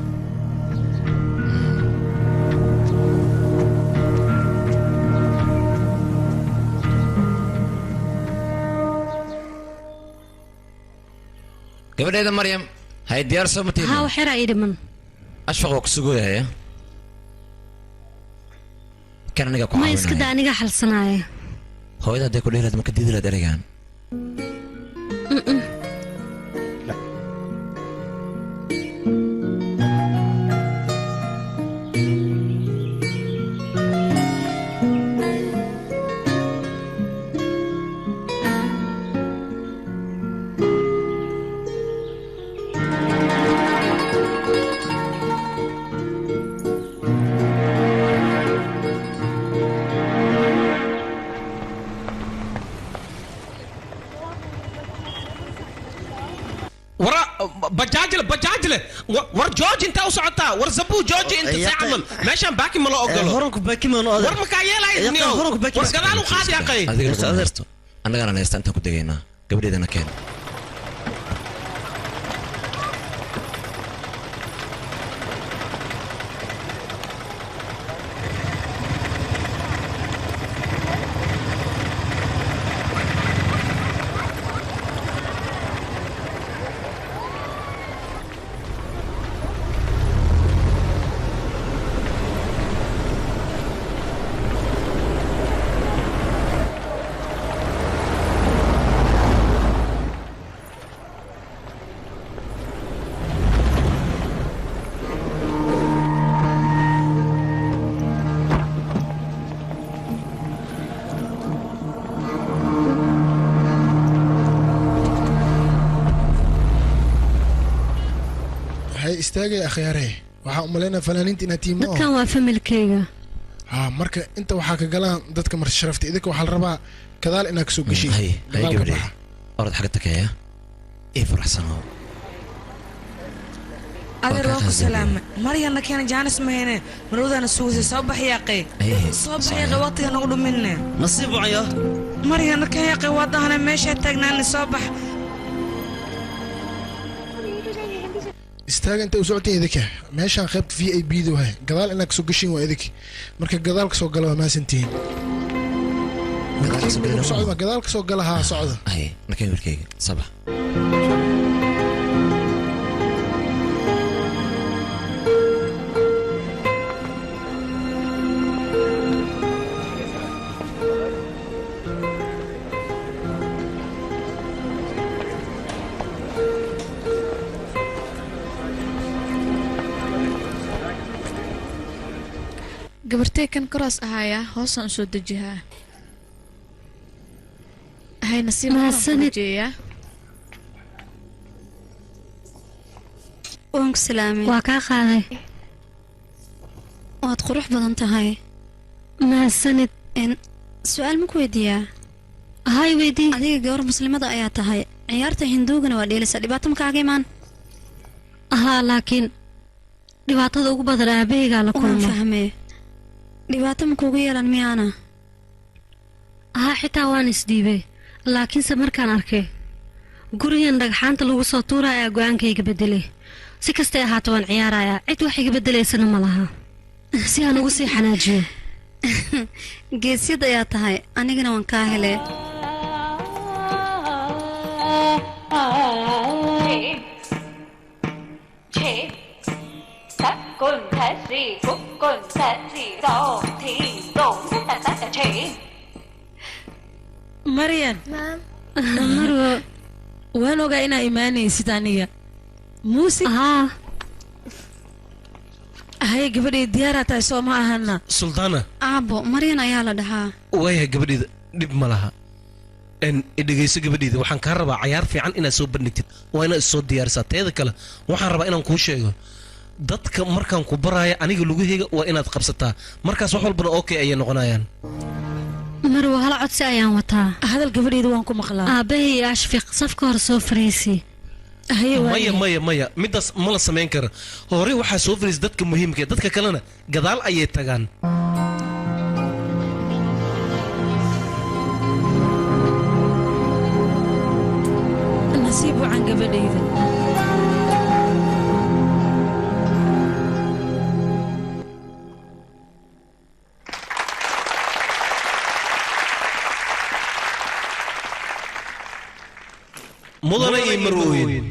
[SPEAKER 5] Gabadheeda Maryam, hay diyaar soo ma
[SPEAKER 4] Haa,
[SPEAKER 5] tiidin?
[SPEAKER 4] wax yaraa ii dhiman.
[SPEAKER 5] Ashfaq waa ku sugayaya. Kan aniga ku
[SPEAKER 4] Ma iska
[SPEAKER 5] caawinaya.
[SPEAKER 4] daa, aniga xalsanaaya.
[SPEAKER 5] Hooyada hadday ku dhihi lahayd, ma ka diidi lahayd ereygan?
[SPEAKER 4] Mm-mm.
[SPEAKER 2] Bajaajle bajaajle war jooji intaa u socotaa war zabuu jooji inta see camal meeshaan baaki ma loo ogolo
[SPEAKER 7] horanku baaki maanu adeer
[SPEAKER 2] war makaa yeelahayd niyow war gadaal u qaadi aqay
[SPEAKER 5] adigana adeerto annagana haysta intaan ku degaynaa gabadheedana keen
[SPEAKER 12] Istaagay akhyaare waxaan u malaynaa fanaaniinta inaad tihiin ma
[SPEAKER 4] Dadkan waa familkayga.
[SPEAKER 12] Haa marka inta waxaa ka galaan dadka marti sharafta idinka waxaa la rabaa kadaal inaad kasoo geshiin
[SPEAKER 5] hay hay gabadhe orod xagga takeeya ii faraxsanow
[SPEAKER 3] adeer waa ku salaamay maryana keena jaanis mahayne marwadana sugisay soo bax yaaqay soo bax yaaqay waqtiga nagu dhuminne
[SPEAKER 7] nasiib wacaya
[SPEAKER 3] maryana keen yaaqay waa dahane meeshaa taagnaane soo bax
[SPEAKER 12] istaaga inta u socoteen idinka meeshaan qaybta v i b da wahay gadaal inaad kasoo geshiin waa idinka marka gadaal kasoo gala waa mahadsantihiin gadaal kasoo gala haa socda
[SPEAKER 5] hay nakeen wiilkayga sabax
[SPEAKER 15] Gabartay kan koroos ahaaya hoosaan u soo dejihaa hay nasiib
[SPEAKER 4] Mahadsanid.
[SPEAKER 15] jeeyaa
[SPEAKER 14] Waan ku salaamay.
[SPEAKER 4] Waa kaa qaaday.
[SPEAKER 14] Waad qurux badan tahay.
[SPEAKER 4] Mahadsanid.
[SPEAKER 14] Su'aal ma ku weydiiyaa?
[SPEAKER 4] Hay weydii.
[SPEAKER 14] Adiga gabar muslimada ayaa tahay. Ciyaarta Hinduugana waa dheelaysaa. Dhibaato ma kaaga imaan?
[SPEAKER 4] Haa laakiin dhibaatada ugu badan aabahaygaa la
[SPEAKER 14] Waan
[SPEAKER 4] kulma.
[SPEAKER 14] fahmay. Dhibaato ma kuugu yeelan miyaana?
[SPEAKER 4] Haa xitaa waan isdhiibay laakiinse markaan arkay gurigan dhagxaanta lagu soo tuurayaa go'aankayga bedelay si kastay ahaato waan ciyaarayaa cid wax iga bedelaysana ma laha si aan ugu sii xanaajiyo
[SPEAKER 14] Geesyad ayaa tahay. Anigana waan kaa helay.
[SPEAKER 10] Maryan
[SPEAKER 4] Marwo
[SPEAKER 10] waan ogaa inaa imaanaysid aniga muusig haye gabadhay diyaaraa tahay soo ma ahana
[SPEAKER 2] sultaana
[SPEAKER 14] Aabo, Maryan ayaa la dhahaa.
[SPEAKER 2] waayahay gabadheyda dhib ma laha dhegeyso gabadheyda waxaan kaa rabaa cayaar fiican inaad soo bandhigtid waa inaad isoo diyaarisaa teeda kale waxaan rabaa inaan kuu sheego dadka markaan ku baraayo aniga lugaheyga waa inaad qabsataa markaas wax walbana okay ayay noqonayaan
[SPEAKER 4] Marwo hal codsi ayaan wataa
[SPEAKER 10] hadal gabadheyda waan ku maqlaa
[SPEAKER 4] aabbahay iyo ashfiq safka hore soo fariisi
[SPEAKER 2] maya maya maya midaas ma la samayn karo hore waxaa soo fariisa dadka muhiimka dadka kalena gadaal ayay tagaan
[SPEAKER 10] nasiib wacan gabadheyda
[SPEAKER 2] mudane iyo marwooyin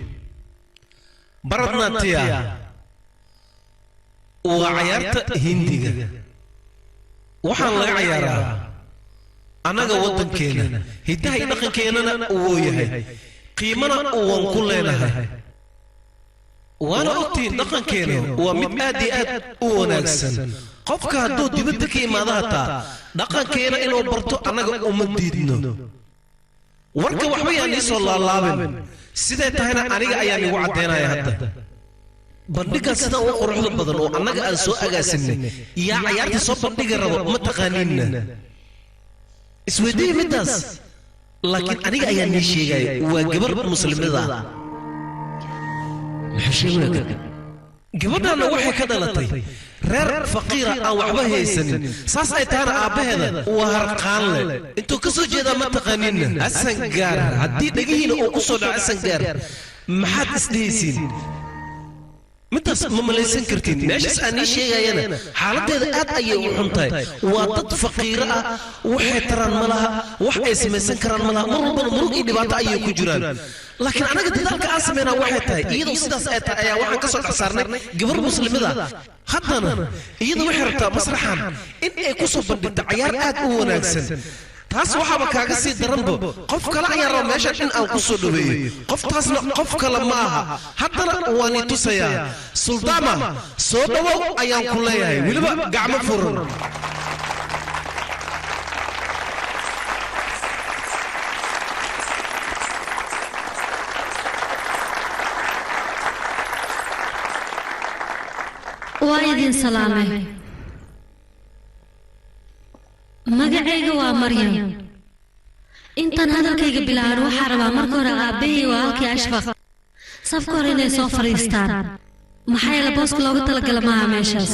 [SPEAKER 2] baradnatiya waa cayaarta hindiga waxaan laga cayaaraa annaga waddankeena hiddaha iyo dhaqankeennana wuu yahay qiimana waan ku leenahay waana ogtihiin dhaqankeena waa mid aad iyo aad u wanaagsan qofka hadduu dibadda ka imaado hataa dhaqankeena inuu barto annaga uma diidno warka waxba yaan ii soo laalaabin siday tahayna aniga ayaan igu caddaynaya hadda bandhigan sidan u quruxda badan oo annaga aan soo agaasinay yaa cayaarta soo bandhigi rabo ma taqaaniinna isweydiiya middaas laakiin aniga ayaa nii sheegaya waa gabar muslimada. Gabadhaana waxay ka dhalatay reer faqiira aan waxba haysanin, saas ay tahana aabbaheeda waa harqaan leh. Intuu ka soo jeedaa ma taqaaninna Xasan Gaar. Haddii dhegihiina uu ku soo dhaco Xasan Gaar, maxaad isdhehaysiin? Midaas ma malaysan kartid. Meeshaas aan ii sheegayana xaaladdeeda aad ayay u xun tahay. Waa dad faqiiro ah, waxay taraan ma laha, wax ay samaysan karaan ma laha, mar walbana murug iyo dhibaato ayay ku jiraan. Laakiin anaga dadaalka aan samaynaa waxay tahay, iyadoo sidaas ay tahay ayaa waxaan ka soo dhex saarnay gabar muslimada. Haddana iyadu waxay rabtaa masraxan in ay ku soo bandhigto cayaar aad u wanaagsan. Taas waxaaba kaaga sii daranba, qof kale ayaa raba meeshan in aan ku soo dhaweeyo. Qoftaasna qof kale ma aha, haddana waan i tusayaa. Suldaama, soo dhowow ayaan ku leeyahay, weliba gacmo furan.
[SPEAKER 4] Waa idin salaamay. Magacayga waa Maryam. Intaan hadalkayga bilaabin, waxaa rabaa marka hore aabbahay waa halkii Ashfaq safka hore inay soo fadhiistaan, maxaa yeele booska loogu talagala maaha meeshaas.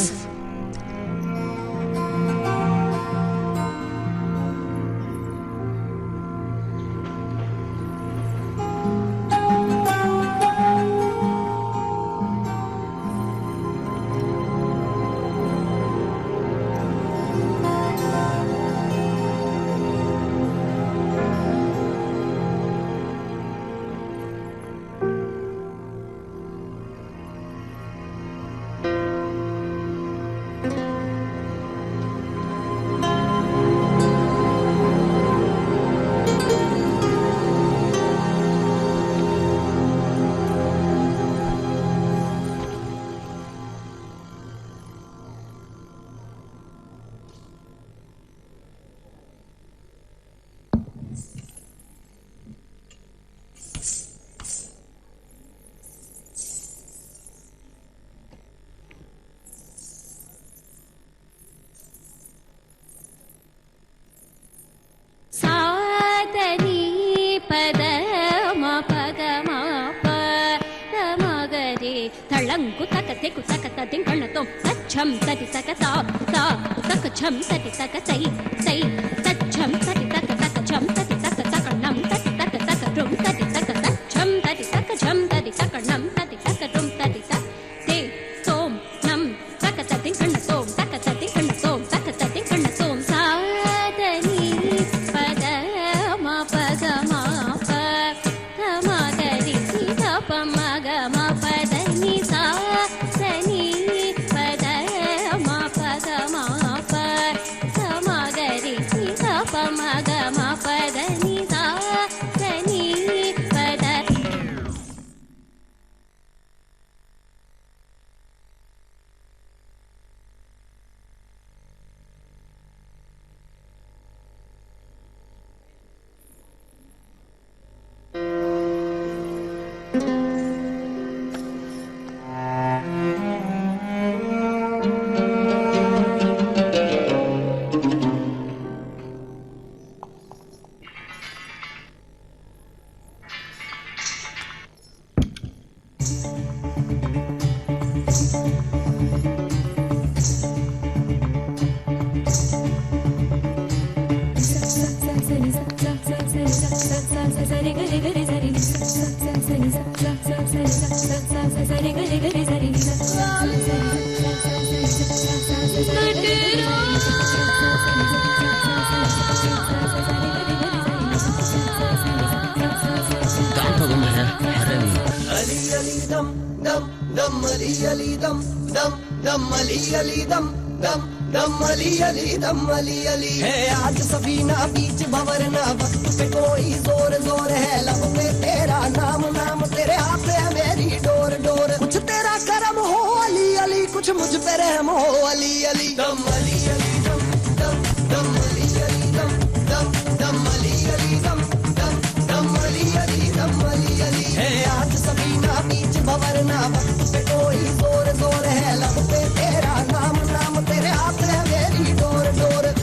[SPEAKER 16] है आज सफीना बीच भंवर ना वक्त पे कोई जोर जोर है, लब पे तेरा नाम नाम तेरे हाथ है मेरी डोर डोर, कुछ तेरा करम हो अली अली, कुछ मुझ पे रहम हो अली अली। दम अली अली दम दम दम अली अली दम दम दम अली अली दम दम दम अली अली दम अली अली। है आज सफीना बीच भंवर ना वक्त पे कोई जोर जोर है, लब पे तेरा नाम नाम तेरे हाथ है मेरी डोर डोर।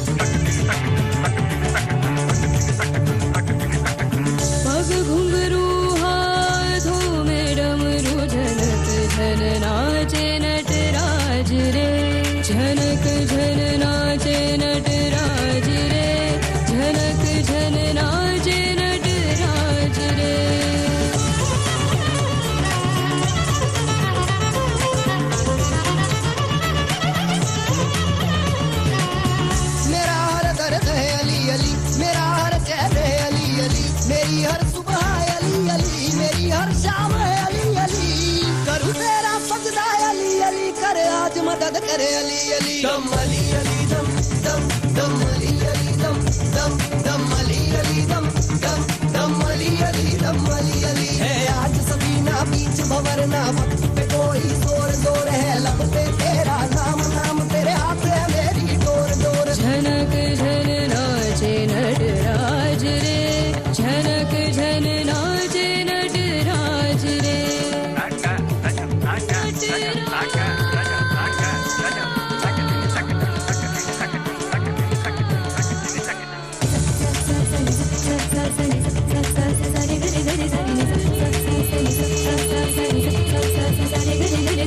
[SPEAKER 18] पग घुंघरू हाथों में डमरू झनक
[SPEAKER 16] मेरी हर सुबह है अली अली, मेरी हर शाम है अली अली। करूँ तेरा सजदा अली अली, करे आज मदद करे अली अली। दम अली अली दम दम दम अली अली दम दम दम अली अली दम दम दम अली अली दम अली अली। है आज सफीना बीच भंवर ना वक्त पे कोई जोर जोर है, लब पे तेरा नाम नाम तेरे हाथ है मेरी डोर डोर।
[SPEAKER 20] झनक झन नाचे नटराज रे, झनक झन नाचे नटराज रे।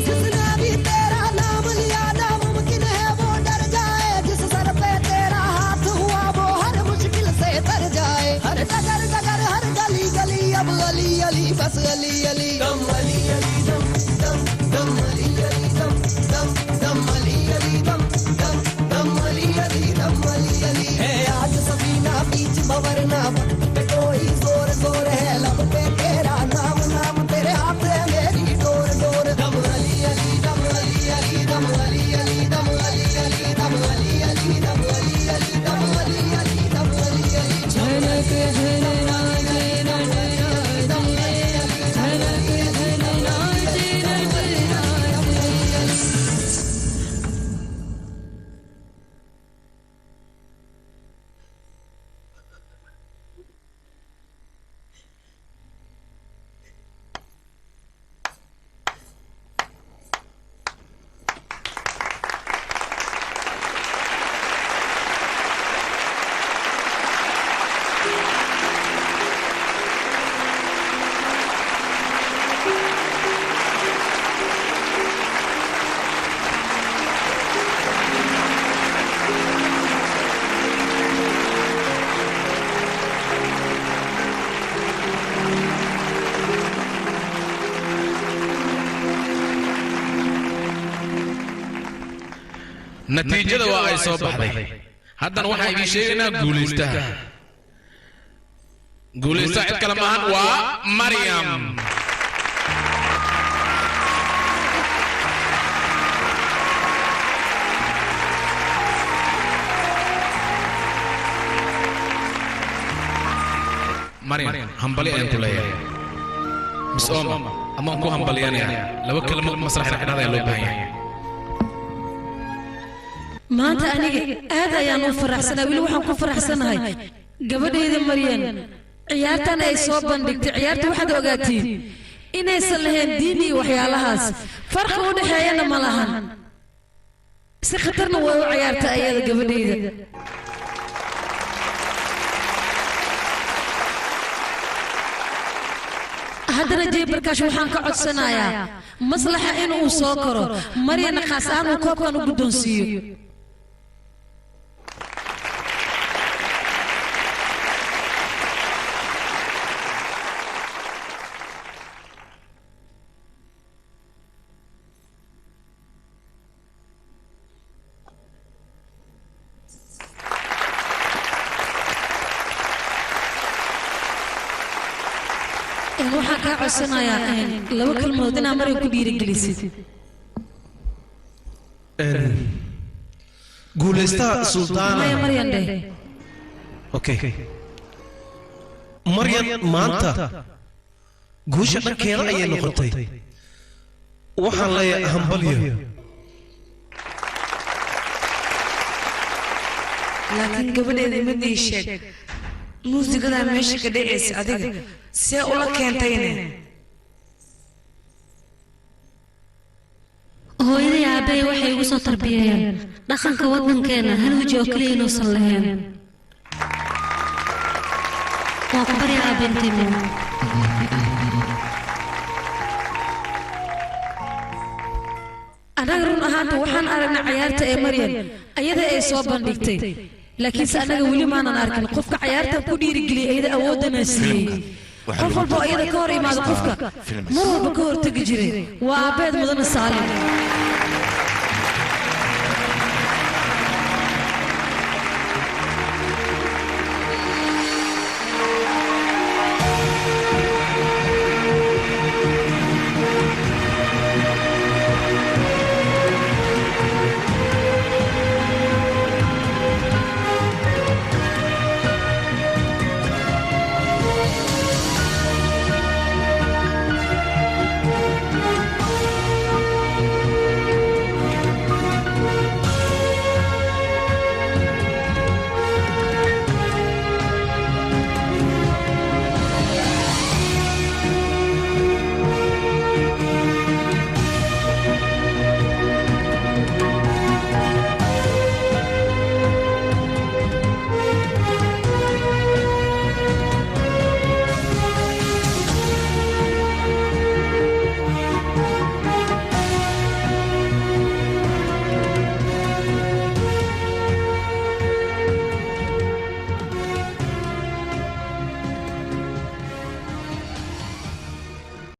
[SPEAKER 16] जिसने भी तेरा नाम लिया नामुमकिन है वो डर जाए, जिस सर पे तेरा हाथ हुआ वो हर मुश्किल से तर जाए। हर डगर डगर हर गली गली अब अली अली बस अली अली। दम अली अली दम दम दम अली अली दम दम दम अली अली दम दम दम अली अली दम अली अली। है आज सफीना बीच भंवर ना वक्त पे कोई जोर जोर है, लब पे तेरा नाम नाम तेरे हाथ है मेरी डोर डोर। दम अली अली दम अली अली दम अली अली दम अली अली दम अली अली दम अली अली दम अली अली दम अली अली।
[SPEAKER 20] झनक झन नाचे नटराज रे, झनक झन नाचे नटराज रे।
[SPEAKER 13] Natiijada waa ay soo baxday. Haddana waxaan idiin sheegaynaa guulaystaha. Guulaystaha cid kale maahan, waa Maryam. Maryam, hambali ayaan ku leeyahay. Miss Oma, amaan ku hambalyanaya. Laba kelmo masrax dhexdhexaad ayaa loo baahan yahay.
[SPEAKER 10] Maanta aniga aad ayaan u faraxsanahay, weli waxaan ku faraxsanahay gabadhayda Maryan ciyaartan ay soo bandhigtay. Ciyaarta waxaad ogaatiin inaysan lahayn diin iyo waxyaalahaas, farqi u dhexeeyana ma lahan. Si khatarna way u ciyaartay ayada gabadhayda. Haddana Jaybarkaash waxaan ka codsanayaa maslaxa inuu soo koro Maryana khaas ahaan uu koobkan u guddoonsiiyo. Waxaan kaa codsanayaa laba kalmood inaa Maryam ku dhiirigelisid.
[SPEAKER 2] Guulaystaha Sultaana.
[SPEAKER 10] Maya, Maryan dheh.
[SPEAKER 2] Okay, Maryan maanta guusha dhankeeda ayay noqotay. Waxaan leeyahay hambalyo.
[SPEAKER 3] Laakiin gabadheeda mid ii sheeg, muusigadaa meesha ka dhacaysa adiga see ula keentayne?
[SPEAKER 4] Hooyaday aabbahay waxay igu soo tarbiyeeyeen dhaqanka waddankeena hal weji oo keliya inuusan lahayn. Waa ku barya aabintimo.
[SPEAKER 10] Annaga run ahaanta waxaan aragnay cayaarta ee Maryam ayada ay soo bandhigtay, laakiinse annaga weli maanan arkin qofka cayaartan ku dhiirigeliyay ayada awooddana siiyey. Qof walba oo iyada ka hor imaada, qofka mar walba ka hortegi jiray waa aabbeed mudane Saalim.